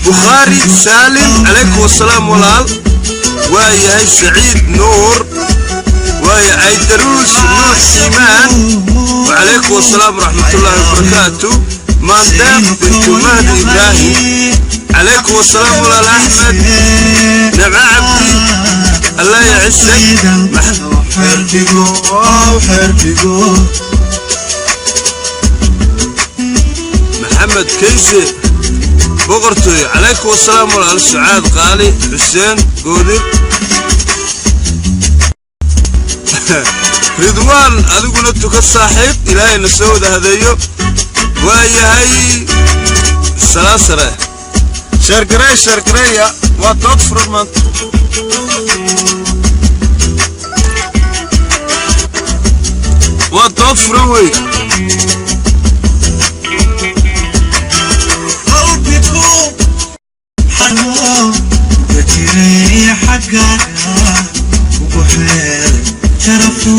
بخاري سالم عليكم السلام walaal. Waayahay سعيد نور، waaya عيدروس نوح سيمان، وعليكم السلام ورحمة الله وبركاته. مانداق بنت مهدي إبراهيم، عليكم السلام walaal. أحمد نمعة عبدي، الله يعزك. محمد كيسي boqortooy، calaykum asalaam walaal. Sucaad Qaali Xuseen Goodir Ridwaan, adiguna tuka saaxiib, ilaahayna soo wada hadeeyo. Waa yahay, salaa sare. Share garee, share gareeya, waa dood furan maanta. Waa dood furan wey. Xaggaaga ugu xeeray sharafo.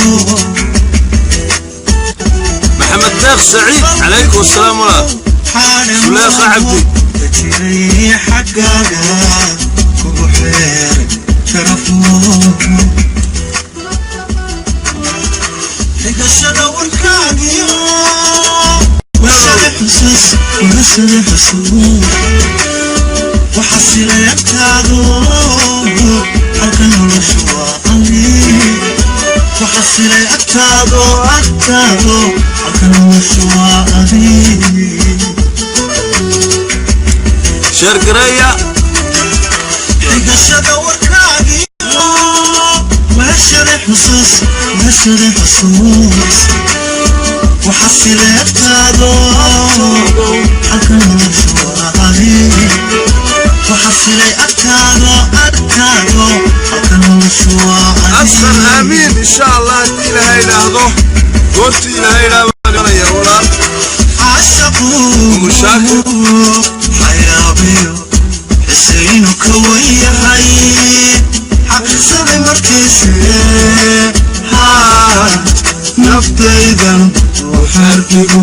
Maxamed Deeq Saciid، calaykum asalaam walaal. Suleekha Cabdi. Jiray xaggaaga kugu xeeray sharafo, xigashada warkaagiyo washada xusuus, washada xusuus waxa silay agtaado. Halka noloshu waa ani, waxa silay agtaado, agtaado, halka noloshu waa ani. Share gareeya. Xigashada warkaagiyo washada xusuus, washada xusuus waxa silay agtaado. Halka noloshu waa ani, waxa silay agtaado, agtaado, halka noloshu waa ani. Asal aamiin, insha Allah, haddii Ilaahay idhaahdo, goortii Ilaahay idhaah baan imanaya walaal. Caashaqu Mushaakir. Xayaabiyo xisaynu ka wayahay, xaqiiqsaday markiise haa naftaydan oo xerdigo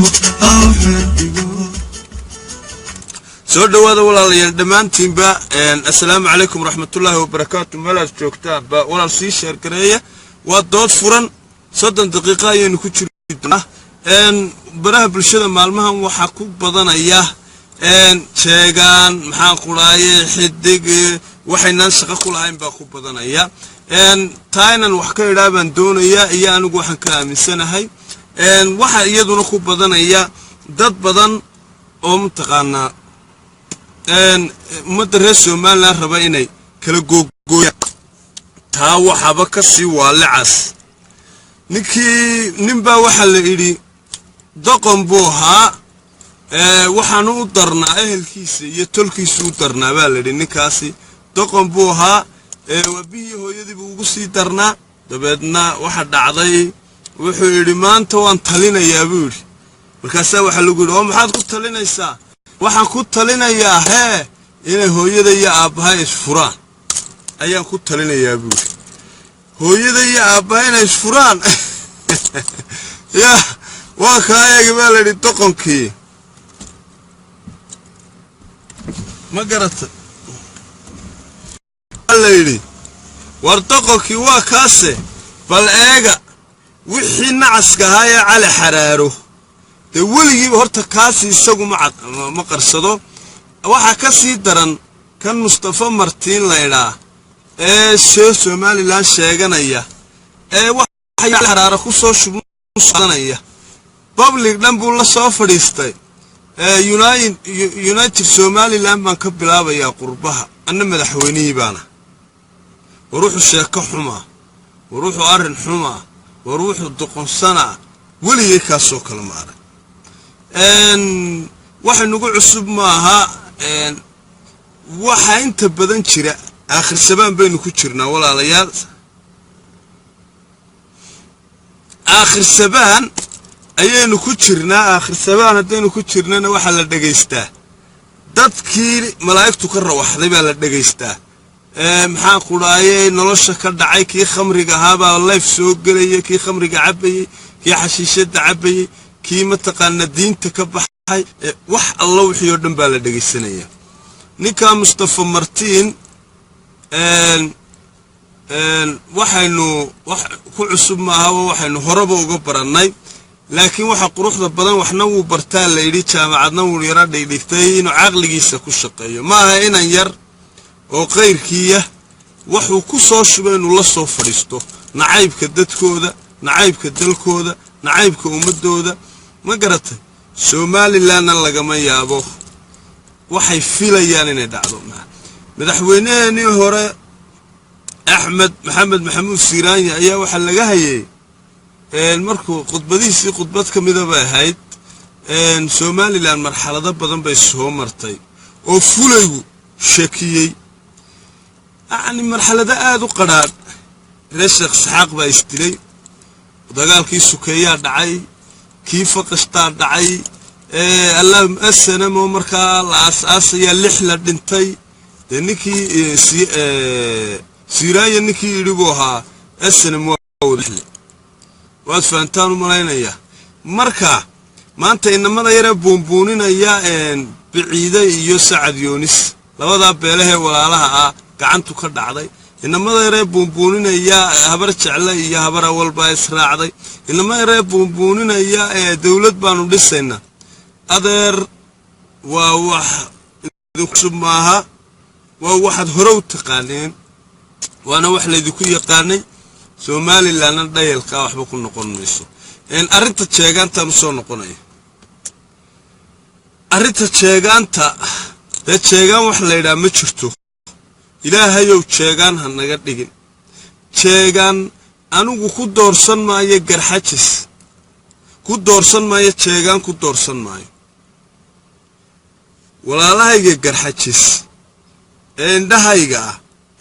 aw xerdigo. Soo dhowaada walaalayaal dhammaantiinba. Assalaamu calaykum waraxmatullaahi wabarakaatu meelaad joogtaanba. Walaal, sii share gareeya, waa dood furan, 30 daqiiqo ayaynu ku jiri doonaa. Baraha bulshada maalmahan waxaa ku badanaya jeegaan, maxaan quraaye, xidig waxaynaan shaqo ku lahayn baa ku badanaya. Taa inaan wax ka idhaa baan doonayaa iyo anigu waxaan ka aaminsanahay. Waxaa iyaduna ku badanaya dad badan oo mataqaanaa ummadda reer Somaliland raba inay kala googooyaan. Taa waxaaba ka sii waalicas ninkii ninbaa waxaa la idhi doqon buu ahaa, waxaanu u darnaa ehelkiisa iyo tolkiisu u darnaa baa la yidhi. Ninkaasi doqon buu ahaa, waabihii hooyadiibuu ugu sii darnaa. Dabeedna waxa dhacday, wuxuu yidhi: "Maanta waan talinayaa," buu yidhi. Markaasaa waxaa lagu yidhi: "Oo maxaad ku talinaysaa?" "Waxaan ku talinayaa hee inay hooyada iyo aabbaha isfuraan ayaan ku talinayaa," buu yidhi. Hooyada iyo aabbaha inay isfuraan ya waa kaa eegi baa la yidhi doqonkii. Ma garata? La yidhi, war doqonkii waa kaase, bal eega wixii nacaska ahaa ee Cali Xaraaro. Dee weligiiba horta kaasi isagu ma qarsado. Waxaa ka sii daran kan Mustafa Martiin laydhaa ee see Somaliland sheeganaya ee waxa Xaraaro ku soo shubsanaya. Public dhan buu la soo fadhiistay: "United Somaliland baan ka bilaabayaa qurbaha, anna madaxweynihii baana." War wuxuu sheeko xumaa, war wuxuu arrin xumaa, war wuxuu doqonsanaa. Weligay kaasoo kale ma arag. Waxa nagu cusub maaha. Waxa inta badan jira, aakhir sabaan baynu ku jirnaa, walaalayaal. Aakhir sabaan ayaynu ku jirnaa. Aakhir sabaan haddaynu ku jirnana, waxaa la dhegaystaa dadkii malaa'igtu ka rawaxday baa la dhegaystaa. Maxaan ku dhaayay, nolosha ka dhacay, kii khamriga ahaabaa live soo gelaya, kii khamriga cabbayey, kii xashiishadda cabbayey, kii mataqaana diinta ka baxay, wax alla wixii oo dhan baa la dhegaysanaya. Ninkaa Mustafa Martiin waxaynu wax ku cusub maahaba, waxaynu horeba uga barannay. Laakiin waxa quruxda badan, waxna wuu bartaa la yidhi, jaamacadna wuu yaro dhigdhigtay, inuu caqligiisa ku shaqeeyo. Maaha inan yar oo qayrkiiya waxuu ku soo shubay inuu la soo fadhiisto nacaybka dadkooda, nacaybka dalkooda, nacaybka ummadooda. Ma garatay? Somalilandna lagama yaabo waxay filayaan inay dhacdo. Madaxweyneheenii hore Axmed Maxamed Maxamuud Siiraanya ayaa waxaa laga hayay markuu khudbadihiisii, khudbad ka mida bay ahayd, Somaliland marxalado badan bay soo martay oo fulaygu shakiyey, yacni marxalado aada u qadhaadh. Reer Sheekh Isxaaq baa isdilay, dagaalkii sukeeyaa dhacay, kii faqashtaa dhacay, allaahum asanam oo markaa la aas-aasayaa lix la dhintay. Dee ninkii Siiraanya ninkii yidhi buu ahaa asanam waa wadaxle. Waad fahantaan u malaynayaa. Marka maanta inamada yaree buunbuuninaya Biciide iyo Sacad Yoonis, labadaa beelahee walaalaha ah gacantu ka dhacday, inamada yaree buunbuuninaya Habar Jecle iyo Habar Awalbaa israacday, inamada yaree buunbuuninaya ee dowlad baanu dhisaynaa, adeer, waa wax idinku maaha. Waa waxaad hore u taqaaneen, waana wax laydinku yaqaanay. Somalilandna dhayalkaa waxba ku noqon mayso. Arrinta jeegaantaan usoo noqonaya. Arrinta jeegaanta, dee jeegaan wax la yidhaha ma jirto. Ilaahayow jeegaan ha naga dhigin. Jeegaan anigu ku doorsan maayo, Garxajis ku doorsan maayo, jeegaan ku doorsan maayo. Walaalahayga Garxajis ee indhahayga ah,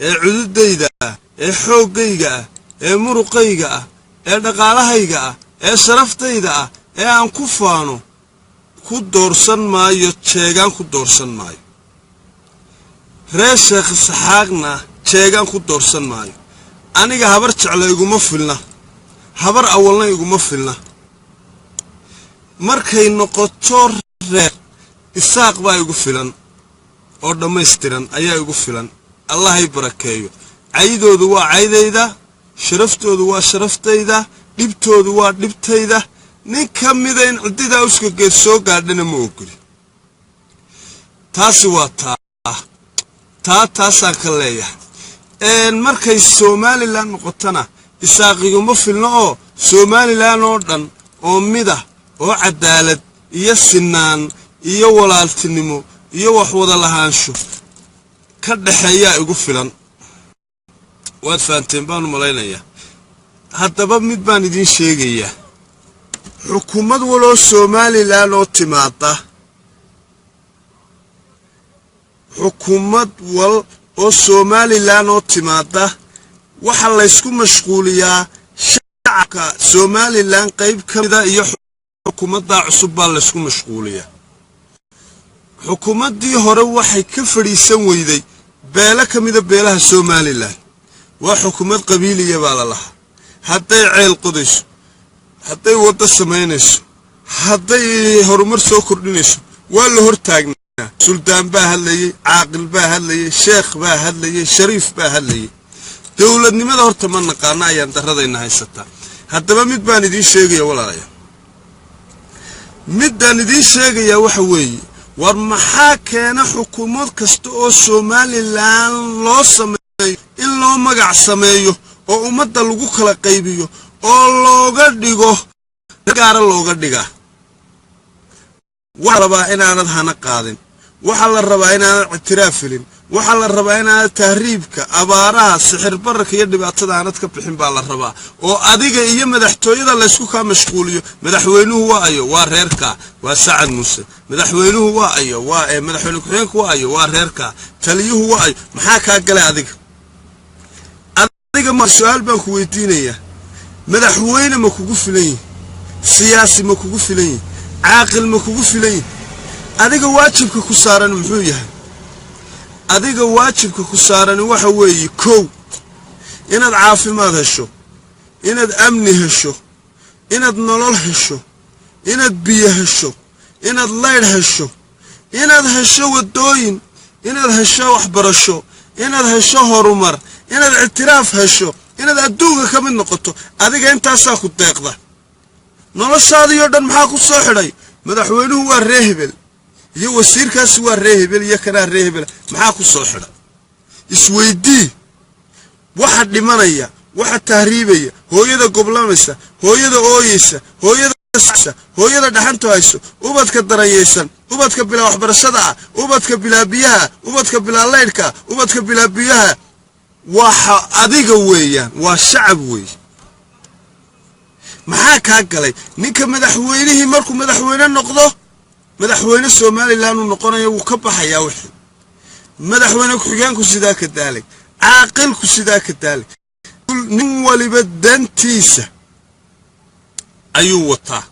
ee cududayda ah, ee xooggayga ah, ee muruqayga ah, ee dhaqaalahayga ah, ee sharaftayda ah, ee aan ku faano, ku doorsan maayo jeegaan, ku doorsan maayo. Reer Sheekh Saxaaqna jeegaan ku doorsan maayo. Aniga Habar Jecla iguma filna, Habar Awalna iguma filna. Markay noqoto reer Isaaq baa igu filan oo dhammaystiran ayaa igu filan. Allahay barakeeyo. Caydoodu waa caydayda, sharaftoodu waa sharaftayda, dhibtoodu waa dhibtayda. Nin ka mida in ciddidaa uskageed soo gaadhana ma ogoli. Taasi waa taa, taa taasaan ka leeyahay. Markay Somaliland noqotona, Isaaqiguma filno oo Somaliland oo dhan oo mida oo cadaalad iyo sinaan iyo walaaltinimo iyo wax wada lahaansho ka dhexeeyaa igu filan. Waad fahanteen baanu malaynayaa. Haddaba mid baan idiin sheegayaa: xukuumad waloo Somaliland oo timaada, xukuumad wal oo Somaliland oo timaada, waxaa laysku mashquuliyaa shacabka Somaliland qayb ka mida iyo xukuumaddaa cusub baa laysku mashquuliyaa. Xukuumaddii hore waxay ka fadhiisan weyday beelo ka mida beelaha Somaliland. Waa xukuumad qabiiliya baa la lahaa. Hadday ceel qodayso, hadday waddo samaynayso, hadday horumar soo kordhinayso, waa la hor taagnaa. Suldaan baa hadlayey, caaqil baa hadlayey, sheekh baa hadlayey, shariif baa hadlayey. Dowladnimada horta ma naqaano, ayaan daradayna haysataa. Haddaba mid baan idiin sheegaya, walaalayaa, middaan idiin sheegayaa waxa weeye: war maxaa keena xukuumad kasta oo Somalilan loo sameeyo in loo magac sameeyo oo ummadda lagu kala qaybiyo oo looga dhigo gaara looga dhigaa? Waxaa la rabaa inaanad hana qaadin, waxaa la rabaa inaanad ictiraaf helin, waxaa la rabaa inaanad tahriibka, abaaraha, sixir bararka iyo dhibaatada aanad ka bixin baa la rabaa, oo adiga iyo madaxtooyada laysku kaa mashquuliyo. Madaxweynuhu waa ayo? Waa reerka, waa Sacad Muuse. Madaxweynuhu waa ayo? Waa madaxweyne ku-xigeenku waa ayo? Waa reerka. Taliyuhu waa ayo? Maxaa kaa galay adiga? Adiga ma su-aal baan ku weydiinayaa: madaxweyne ma kugu filan yihi? Siyaasi ma kugu filan yihi? Caaqil ma kugu filan yihi? Adiga waajibka ku saaran muxuu yahay? Adiga waajibka ku saarani waxa weeye: kow, inaad caafimaad hesho, inaad amni hesho, inaad nolol hesho, inaad biyo hesho, inaad laydh hesho, inaad hesho waddooyin, inaad hesho waxbarasho, inaad hesho horumar, inaad ictiraaf hesho, inaad adduunka ka mid noqoto. Adiga intaasaa ku deeqda. Noloshaadii oo dhan maxaa ku soo xidhay? Madaxweynuhu waa ree hebel, iyo wasiirkaasi waa ree hebel, iyo kanaa ree hebel. Maxaa ku soo xidha? Isweydii. Waxa dhimanaya, waxa tahriibaya, hooyada goblamaysa, hooyada ooyeysa, hooyada dhaxantu hayso, ubadka darayeysan, ubadka bilaa waxbarashada ah, ubadka bilaa biyaha, ubadka bilaa laydhka, ubadka bilaa biyaha, waxa adiga weeyaan, waa shacab weeye. Maxaa kaa galay? Ninka madaxweynihii markuu madaxweyne noqdo, madaxweyne Somalilan uu noqonayo, wuu ka baxayaa wixii. Madaxweyne ku-xigeenku sidaa ka daalay, caaqilku sidaa ka daalay, nin waliba dantiisa ayuu wataa.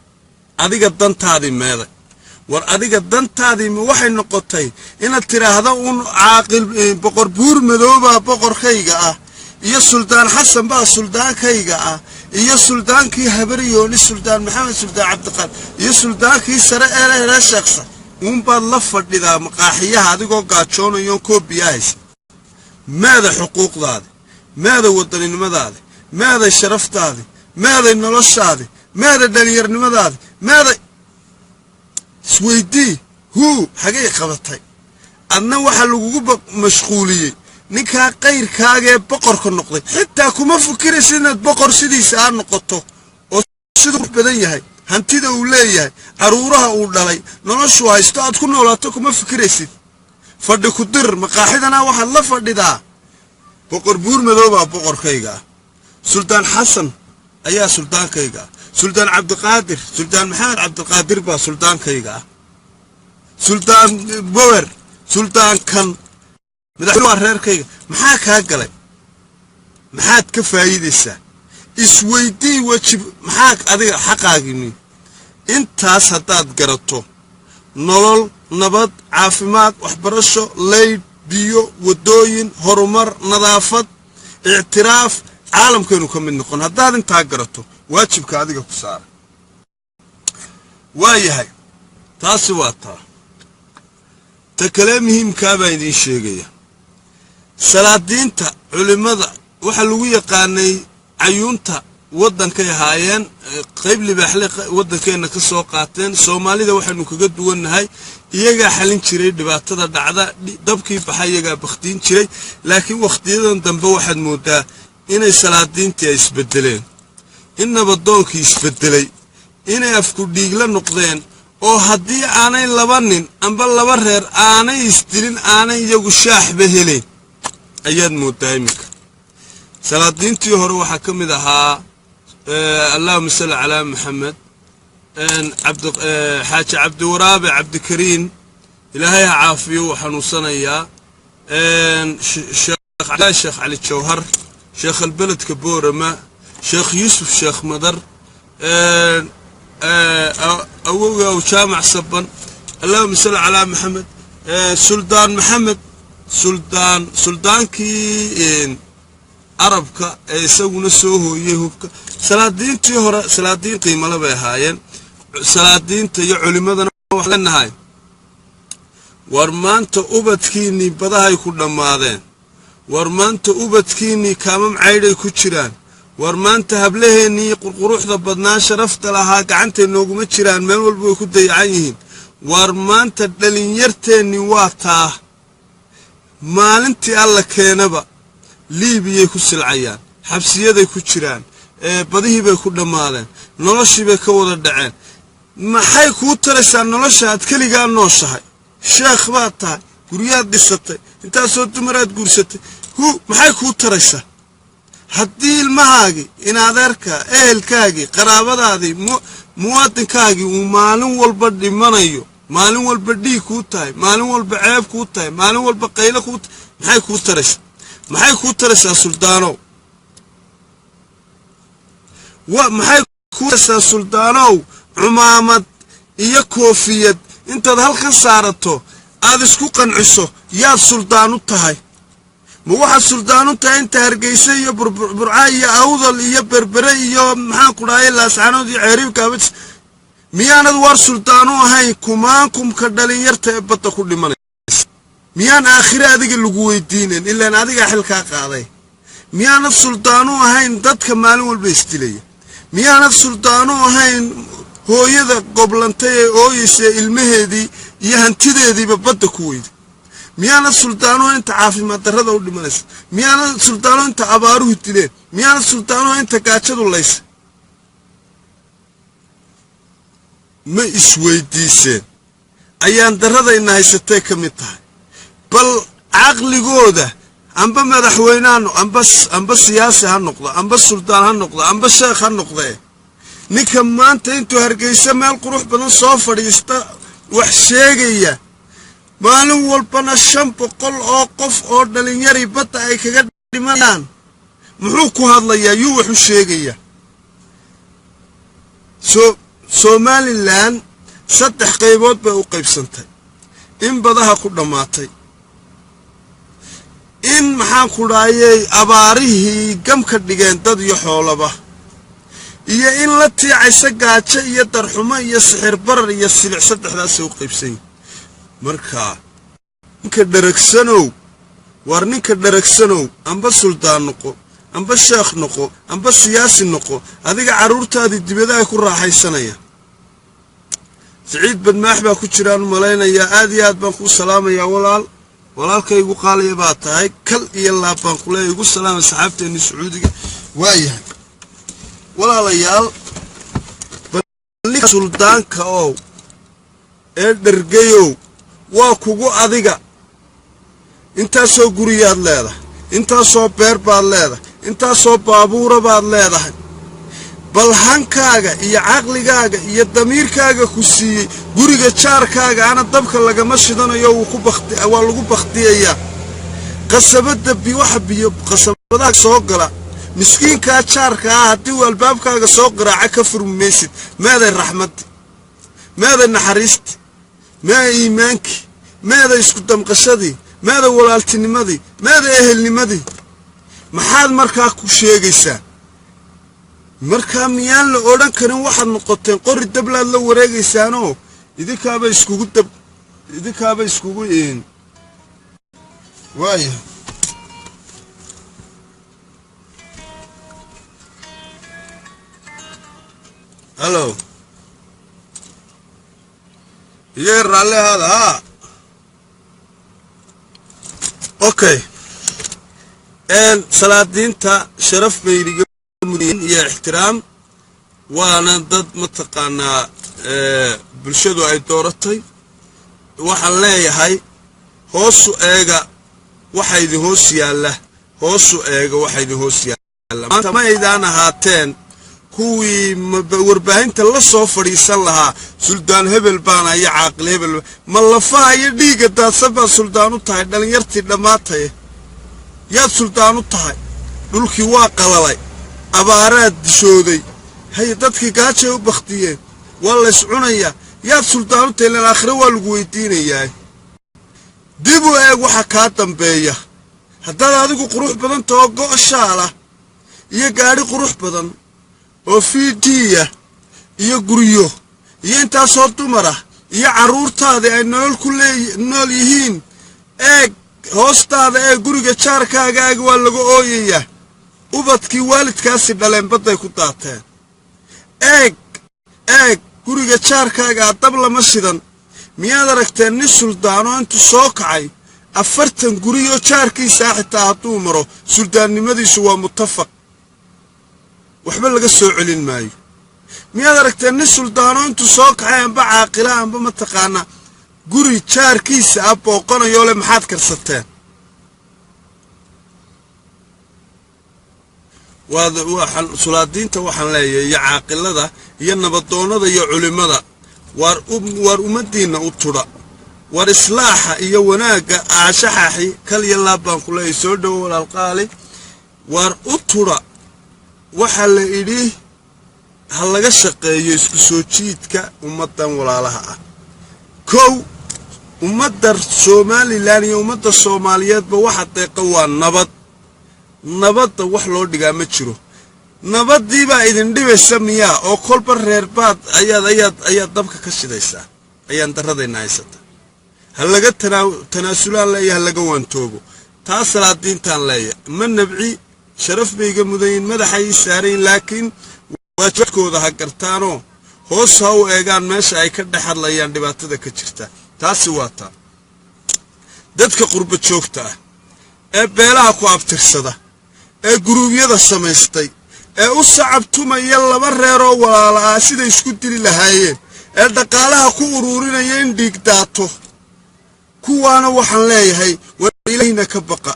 Adiga dantaadii meeday? War adiga dantaadii ma waxay noqotay inaad tidhaahda uun caaqil Boqor Buur Madoobaa boqorkayga ah, iyo Suldaan Xasan baa suldaankayga ah, iyo suldaankii Habaryooni, Suldaan Maxamed, Suldaan Cabdiqaadir, iyo suldaankii sare ee sheeksa uunbaad la fadhidaa maqaaxiyaha adigoo gaajoonayoon koobiyaa haysa? Maada xuquuqdaadi? Maada wadaninimadaadi? Maaday sharaftaadi? Maaday noloshaadi? Maada dhalinyarnimadaadi? Maaday? Isweydii, huu xagay qabatay? Adna waxaa lagugu mashquuliyey ninkaa qayrkaagaee boqorka noqday. Xitaa kuma fikiraysa inaad boqor sidiisa aa noqoto, oo siduu badan yahay, hantida uu leeyahay, caruuraha uu dhalay, noloshuu haysto aad ku noolaato kuma fikiraysid. Fadhi ku dir maqaaxidana waxaad la fadhidaa Boqor Buur Madoobaa boqorkayga ah, Suldaan Xasan ayaa suldaankayga ah, Suldaan Cabdiqaadir, Suldaan Maxamed Cabdiqaadir baa suldaankayga ah, Suldaan Bower, suldaan kan madaxweyne waa reerkayga. Maxaa kaa galay? Maxaad ka faa'iidaysaa? Isweydii wajib. Maxaa adiga xaqaagimi? Intaas haddaad garato, nolol, nabad, caafimaad, waxbarasho, laydh, biyo, waddooyin, horumar, nadaafad, ictiraaf, caalamkaynu ka mid noqon. Haddaad intaa garato, waajibka adiga ku saara waa yahay. Taasi waa taa. Ta kale muhiimkaa baan idiin sheegaya: salaadiinta, culimmada waxaa lagu yaqaanay cayuunta waddankay ahaayeen, qayb libaaxle waddankeenna ka soo qaateen. Soomaalida waxaynu kaga duwannahay iyagaa xalin jiray dhibaatada dhacda, dabkii baxa iyagaa bakhtiin jiray. Laakiin wakhtiyadan dambe waxaad moodaa inay salaadiintii ay isbedeleen, in nabadoonkii isbedelay, inay afku dhiigla noqdeen, oo haddii aanay laba nin amba laba reer aanay isdilin aanay iyagu shaaxba helayn ayaad moodaa iminka. Salaadiintii hore waxaa ka mid ahaa, allahuma salli calaa Maxamed, Xaaji Cabdiwaraabe Cabdikariin, Ilaahay ha caafiyo, wuu xanuunsanayaa, Sheekh Cali Jawhar, Sheekh Albeledka Boorama, Sheekh Yuusuf, Sheekh Madar, awowga aw Jaamac Saban, allahuma salli calaa Maxamed, Suldaan Maxamed, suldaan suldaankii Arabka ee isaguna soo hooyey hubka. Salaadiintii hore salaadiin qiimale bay ahaayeen. Salaadiinta iyo culimmadana waxaan leenahay War maanta ubadkiinnii badahay ku dhammaadeen. War maanta ubadkiinnii kaamam caydhay ku jiraan. War maanta hablaheennii qurquruxda badnaa, sharafta lahaa, gacantay nooguma jiraan, meel walba way ku dayacan yihiin. War maanta dhalinyarteennii waa taa maalintii Alla keenaba Liibiyay ku silcayaan, xabsiyaday ku jiraan, badihii bay ku dhammaadeen, noloshii bay ka wada dhaceen. Maxay kuu taraysaa nolosha aad keligaa nooshahay? Sheekh baad tahay, guryaad dhisatay, intaasoo dumaraad guursatay, hu maxay kuu taraysaa haddii ilmahaagii, inadeerka, ehelkaagii, qaraabadaadii, muwaadinkaagii uu maalin walba dhimanayo, maalin walba dhiig kuu tahay, maalin walba ceeb kuu tahay, maalin walba qaylo kuu tahay? Maxay kuu taraysaa? Maxay kuu taraysaa, suldaanow? Maxay kuu taraysaa, suldaanow, cumaamad iyo koofiyad intaad halkan saarato aad isku qanciso? Yaad suldaan u tahay? Ma waxaad suldaan u tahay inta Hargeysa iyo Burca iyo Awdal iyo Berbere iyo, maxaan ku dhahay, Laascanood iyo Ceeriibkaaba? Miyaanad waar suldaan u ahayn kumaankumka dhalinyarta ee badda ku dhimanaysa? Miyaan aakhire adiga lagu weydiinen, ilaan adigaa xilkaa qaaday? Miyaanad suldaan u ahayn dadka maalin walba isdilaya? Miyaanad suldaan u ahayn hooyada goblantay ee ooyeysa ilmaheedii iyo hantideediiba badda ku weyday? Miyaanad suldaano inta caafimaad darrada u dhimanaysa? Miyaanad suldaano inta abaaruhu dileen? Miyaanad suldaano inta gaajadu laysa? Ma isweydiiseen ayaan darradayna haysatay ka mid tahay? Bal caqligooda, amba madaxweyneha, amba siyaasi ha noqdo, amba suldaan ha noqdo, amba sheekh ha noqdee, ninka maanta intuu Hargeysa meel qurux badan soo fadhiista wax sheegaya, maalin walbana 500 oo qof oo dhalinyari badda ay kaga dhimanayaan, muxuu ku hadlayaa? Yuu wax u sheegayaa? Somalilan saddex qaybood bay u qaybsantay: in badaha ku dhammaatay, in, maxaan ku dhahayey, abaarihii gam ka dhigeen dad iyo xoolaba, iyo in la tiicaysa gaajo iyo darxumo iyo sixir barar iyo silic. Saddexdaasay u qaybsan yihin. Marka ninka dharagsanow, waar ninka dharagsanow, amba suldaan noqo, amba sheekh noqo, amba siyaasi noqo, adiga carruurtaadii dibadaha ku raaxaysanaya. Siciid Badmaax baa ku jiraan u malaynayaa. Aad iyo aad baan kuu salaamayaa, walaal. Walaalkaygu qaaliya baa tahay, kal iyo laab baan kuleeya. Igu salaamay saxaabteenni Sacuudiga. Waayahay, walaalayaal, suldaanka ow ee dhergayow, waa kugu adiga. Intaasoo guriyaad leedahay, intaasoo beer baad leedahay, intaasoo baabuura baad leedahay. Bal hankaaga iyo caqligaaga iyo damiirkaaga ku siiyey guriga jaarkaaga ana dabka lagama shidanayo, waa lagu bakhtiyayaa. Qasabada waxa biyo qasabadaha soo gala, miskiinkaa jaarka ah haddii uu albaabkaaga soo qaraaca ka furmi maysid. Meeday raxmaddi? Meeday naxariisti? Meeday iimaankii? Meeday isku damqashadii? Meeday walaaltinimadii? Meeday ehelnimadii? Maxaad markaa ku sheegaysaa? Markaa miyaan la odhan karin waxaad noqoteen qori dablaad la wareegaysaanoo idinkaaba iskugu dab, idinkaaba iskugu in waaya? Hallo, iyaga raalli ahaada. Haa, okay. Salaadiinta sharaf bay iga mudayin iyo ixtiraam, waana dad mataqaanaa bulshadu ay dooratay. Waxaan leeyahay, hoosu eega waxa idin hoos yaalla, hoosu eega waxa idin hoos yaalla. Maanta ma aydaan ahaateen kuwii warbaahinta la soo fadhiisan lahaa suldaan hebel baana iyo caaqil hebel. Ma lafaha iyo dhiigga daadsan baad suldaan u tahay? Dhalinyartii dhammaatay yaad suldaan u tahay? Dhulkii waa qalalay, abaaraad dishooday, haye, dadkii gaajay u bakhtiyeen, waa lays cunayaa. Yaad suldaan u tahay? Ilaan aakhire waa lagu weydiinayaa. Dib u eeg waxa kaa dambeeya. Haddaad adigu qurux badan taho, go' shaala iyo gaadhi qurux badan oo fiidiya iyo guryo iyo intaasoo dumar ah Iyo carruurtaadii ay nolol ku nool yihiin. Eeg hoostaada, ee guriga jaarkaaga eeg, waa laga ooyayaa. Ubadkii waalidkaasi dhaleen badday ku daateen. Eeg, eeg, guriga jaarkaagaa dab lama shidan. Miyaad aragteen nin suldaanoo intuu soo kacay 40 guriyoo jaarkiisaa xitaa hadduu maro, suldaannimadiisu waa muttafaq, waxba laga soo celin maayo? Miyaad aragteen nin suldaanoo intuu soo kacay, amba caaqila, amba mataqaanaa, guri jaarkiisa ah booqanayoo le maxaad karsateen? Sulaadiinta waxaan leeyahay, iyo caaqilada iyo nabadoonnada iyo culimmada, waar ummaddiinna u tudha, waar islaaxa iyo wanaagga. Aashaxaxi kal iyo laab baan ku leeyahay, soo dhowo walaalqaali. Waar u tudha. Waxaa la idhi ha laga shaqeeyo isku soo jiidka ummaddan walaalaha ah. Kow, ummadda Somalilan iyo ummadda Soomaaliyeedba waxa deeqa waa nabad. Nabadda wax loo dhigaa ma jiro. Nabaddiibaa idin dhibaysa miyaa, oo kolba reerbaad ayaad dabka ka shidaysaa? Ayaan darradayna haysata. Ha laga tanaasulaan leeya, ha laga waantoobo. Taa salaadiintaan leeya, ma nabci, sharaf bay iga mudayin, madaxay ii saarayin, laakiin waajibaadkooda ha gartaanoo hoos ha u eegaan meesha ay ka dhex hadlayaan dhibaatada ka jirta. Taasi waa taa. Dadka qurba joogta ah ee beelaha ku abtirsada, ee guruubyada samaystay, ee u sacabtumaya laba reeroo walaala ah siday isku dili lahaayeen, ee dhaqaalaha ku uruurinaya in dhiig daato, kuwaana waxaan leeyahay, war ilaahina ka baqa.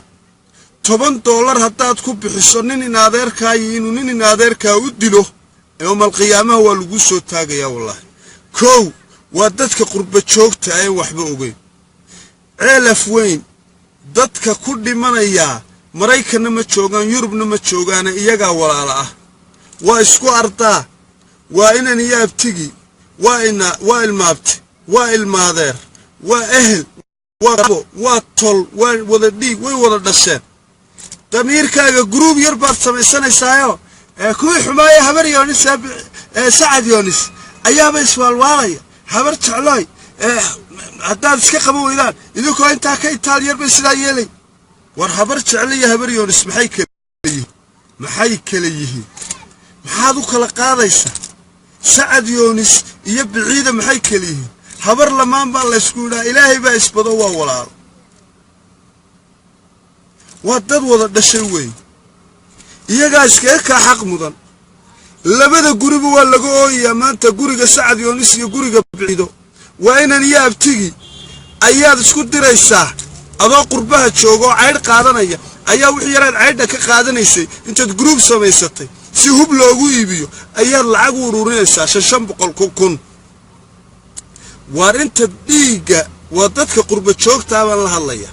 $10 haddaad ku bixiso nin in adeerkaayo inuu nin in adeerkaa u dilo, yowmalqiyaamaha waa laguu soo taagayaa, wallaahi. Kow, waa dadka qurba joogta een waxba ogeyn. Ceelaf Weyn dadka ku dhimanayaa Maraykanna ma joogaan, Yurubna ma joogaane, iyagaa walaala ah, waa isku ardaa, waa inan iyo abtigi, waa ina, waa ilmaabti, waa ilmaadeer, waa ehel, waa waa tol, waa wada dhiig, way wada dhasheen. Damiirkaaga guruub yar baad samaysanaysaayo kuwii xumaaya Habar Yoonis, Sacad Yoonis ayaaba iswaalwaalaya. Habar Jeclooy, haddaad iska qaban weydaan, idinkoo intaa ka itaal yar bay sidaa yeelay. War Habar Jecle iyo Habar Yoonis maxay kala yihiin? Maxay kala yihiin? Maxaad u kala qaadaysaa? Sacad Yoonis iyo Biciida maxay kala yihiin? Habar lamaan baa laysku yidhaa, Ilaahay baa isbado, waa walaalo, waa dad wada dhashay weyn, iyagaa iskaga kaa xaq mudan. Labada guriba waa laga ooyayaa maanta, guriga Sacad Yoonis iyo guriga Biciido. Waa inan iyo abtigi ayaad isku diraysaa. Adoo qurbaha jooga oo caydh qaadanaya ayaa wixii yaraad caydha ka qaadanaysay intaad guruub samaysatay si hub loogu iibiyo ayaad lacag u ururinaysaa, 500, 500, 1000. Waar inta dhiigga, waa dadka qurba joogtaa baan la hadlaya,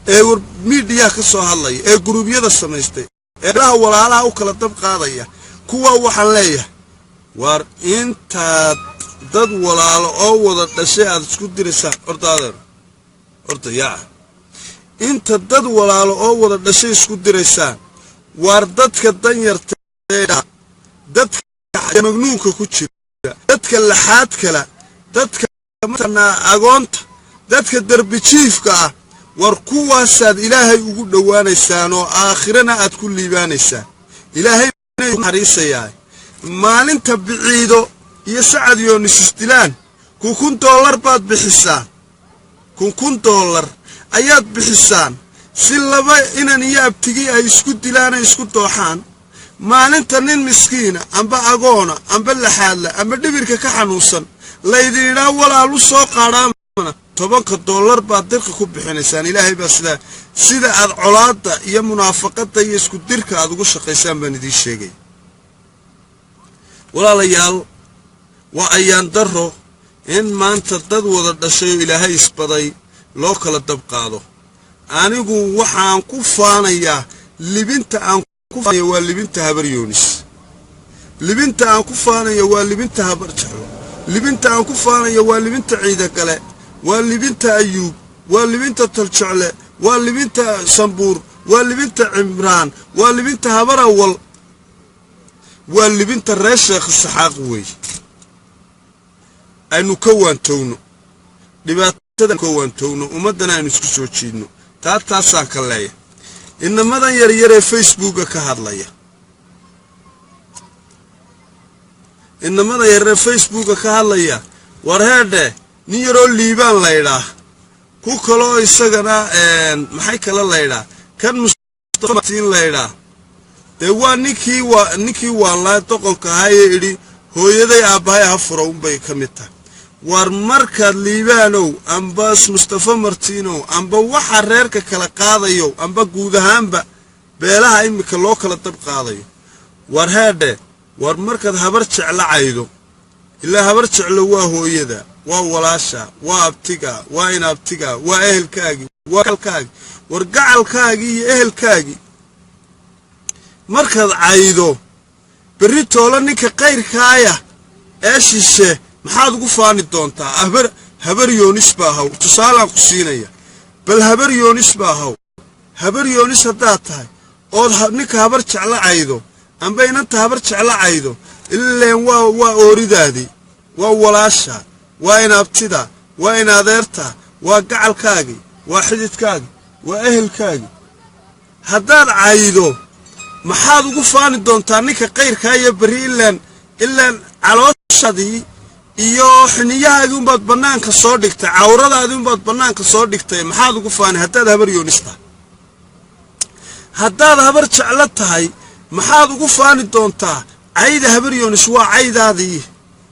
ee war miidiyaha ka soo hadlaya, ee guruubyada samaystay, ee laha walaalaha u kala dab qaadaya, kuwaa waxaan leeyahay, waar intaad dad walaalo oo wada dhashay aad isku diraysaan, horta adeer, horta yaaca, inta dad walaalo oo wada dhashay isku diraysaan, waar dadka danyarta, dadka magnuunka ku jira, dadka laxaad kala, dadka mataqaanaa agoonta, dadka derbijiifka ah, war kuwaasaad Ilaahay ugu dhowaanaysaan oo aakhirana aad ku liibaanaysaan, Ilaahay naxariisayaa. Maalinta Biciido iyo Sacad Yoonis isdilaan, $1000 baad bixisaan, $1000 ayaad bixisaan si laba inan iyo abtigii ay isku dilaan, ay isku dooxaan. Maalinta nin miskiina, amba agoona, amba laxaadla, amba dhibirka ka xanuunsan laydin idhaa walaalu soo qaadhaamana, $10 baad dirqa ku bixinaysaan. Ilaahay baa sidaa sida aad colaadda iyo munaafaqadda iyo isku dirka aad ugu shaqaysaan baan idiin sheegay. Walaalayaal, waa ayaan darro in maanta dad wada dhashay oo Ilaahay isbaday loo kala dab qaado. Anigu waxaan ku faanayaa, libinta aan ku faanaya waa libinta Habar Yoonis, libinta aan ku faanaya waa libinta Habar Jeclo, libinta aan ku faanaya waa libinta Ciidagale, waa libinta Ayuub, waa libinta Toljecle, waa libinta Sambuur, waa libinta Cimraan, waa libinta Habar Awal, waa libinta reer Sheekh Saxaaq. Weeye aynu ka waantowno. Dhibaatada kowaantowno, ummaddana aynu isku soo jiidno. Taasaan ka leeya. Inamadan yaryar ee Facebooka ka hadlaya, inamada yaryar ee Facebooka ka hadlaya, war heedhe, nin yaroo Liibaan laydhaa, ku kaloo isagana maxay kale laydhaa, kan Mustafatiin laydhaa, dee waa ninkii waalaa doqonka ahaayee idhi hooyaday aabbahay ha fura unbay ka mid tahay. War markaad Liibaanow amba Mustafa Martiinow amba waxa reerka kala qaadayo amba guud ahaanba beelaha iminka loo kala dab qaadayo, war heedhe, war markaad Habar Jeclo caydo, ilaa Habar Jeclo waa hooyada, waa walaasha, waa abtiga, waa inaabtiga, waa ehelkaagii, waa gacalkaagi. War gacalkaagii iyo ehelkaagii markaad caydo, berri toolo ninka qayrkaaya ee shishe maxaad ugu faani doontaa? Habar Yoonis baa haw, tusaalaan ku siinaya. Bal Habar Yoonis baa haw, Habar Yoonis haddaad tahay ood ninka Habar Jeclo caydo amba inanta Habar Jeclo caydo, ileen waa ooridaadii, waa walaasha, waa inaabtida, waa inadeerta, waa gacalkaagii, waa xididkaagii, waa ehelkaagii. Haddaad caydo, maxaad ugu faani doontaa ninka qayrkaa iyo berri? Ilaan calooshadii iyo xiniyahaagii unbaad bannaanka soo dhigtay, cawradaadii unbaad bannaanka soo dhigtay. Maxaad ugu faani haddaad Habar Yoonis tahay? Haddaad Habar Jeclo tahay, maxaad ugu faani doontaa cayda Habar Yoonis? Waa caydaadii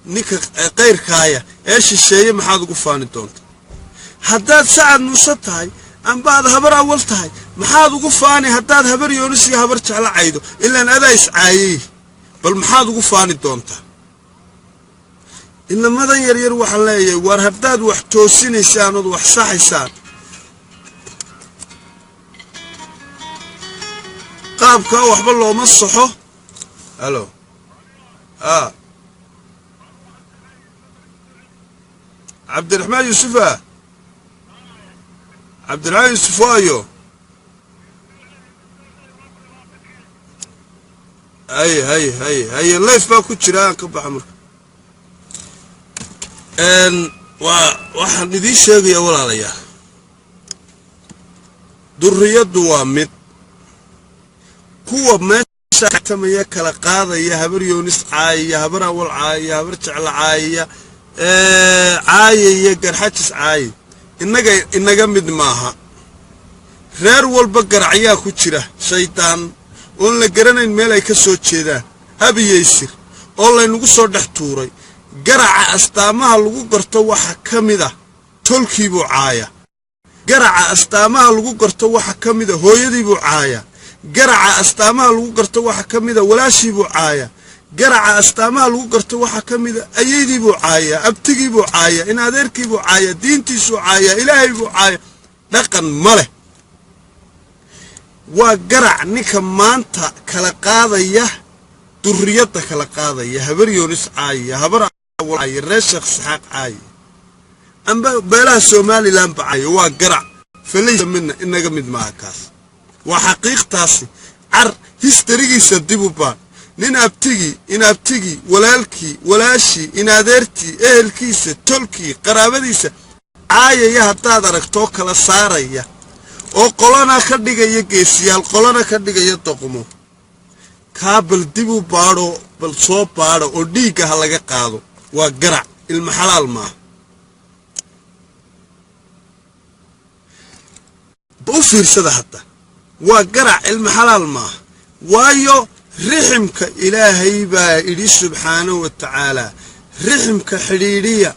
ninka qayrkaaya ee shisheeye, maxaad ugu faani doontaa? Haddaad Sacad Muuse tahay amba aad Habar Awal tahay, maxaad ugu faani haddaad Habar Yoonis iyo Habar Jeclo caydo? Ilaan adaa iscaayey. Bal maxaad ugu faani doontaa? Inamadan yaryar waxaan leeyahay, war haddaad wax toosinaysaan ood wax saxaysaan, qaabkaa waxba looma saxo. Halo, a Cabdiraxmaan Yuusufa, Cabdiraxmaan Yuusuf waayo. Hay hay hay haye, live baa ku jira, aan ka baxa. Marka waa waxaan idiin sheegayaa, walaalayaal, durriyaddu waa mid. Kuwa meesha tamaya kala qaadaya, Habar Yoonis caayaya, Habar Awal caayaya, Habar Jecla caayaya, caayaya Garxajis caayay, innaga inaga mid maaha. Reer walba garacyaa ku jira, shaydaan oon la garanayn meel ay ka soo jeedaan, abiyaysir oo laynagu soo dhex tuuray. Garaca astaamaha lagu garto waxa ka mid ah tolkiibuu caaya. Garaca astaamaha lagu garto waxa ka mid a hooyadiibuu caaya. Garaca astaamaha lagu garto waxa ka mid a walaashiibuu caaya. Garaca astaamaha lagu garto waxa ka mid a ayeydiibuu caaya, abtigiibuu caaya, in adeerkiibuu caaya, diintiisuu caaya, ilaahay buu caaya. Dhaqan ma leh, waa garac. Ninka maanta kala qaadaya durriyadda, kala qaadaya, Habar Yoonis caaya, Habar caaya, reer Sheekh Saxaaq caaya, amba beelaha Somaliland ba caaya, waa garac. Falaysa midna, inaga mid maaha kaas, waa xaqiiqtaasi. Car history-giisa dib u baan. Nin abtigii, in abtigii, walaalkii, walaashii, in adeertii, ehelkiisa, tolkii, qaraabadiisa caayaya haddaad aragtoo kala saaraya oo qolana ka dhigaya geesiyaal, qolana ka dhigaya doqmo, kaa bal dib u baadho, bal soo baadho oo dhiigga ha laga qaado. Waa garac, ilma xalaal maaha. U fiirsada hadda, waa garac, ilma xalaal maaha. Waayo, riximka Ilaahay baa idhi subxaanahu wa tacaalaa, riximka xidhiidhiya.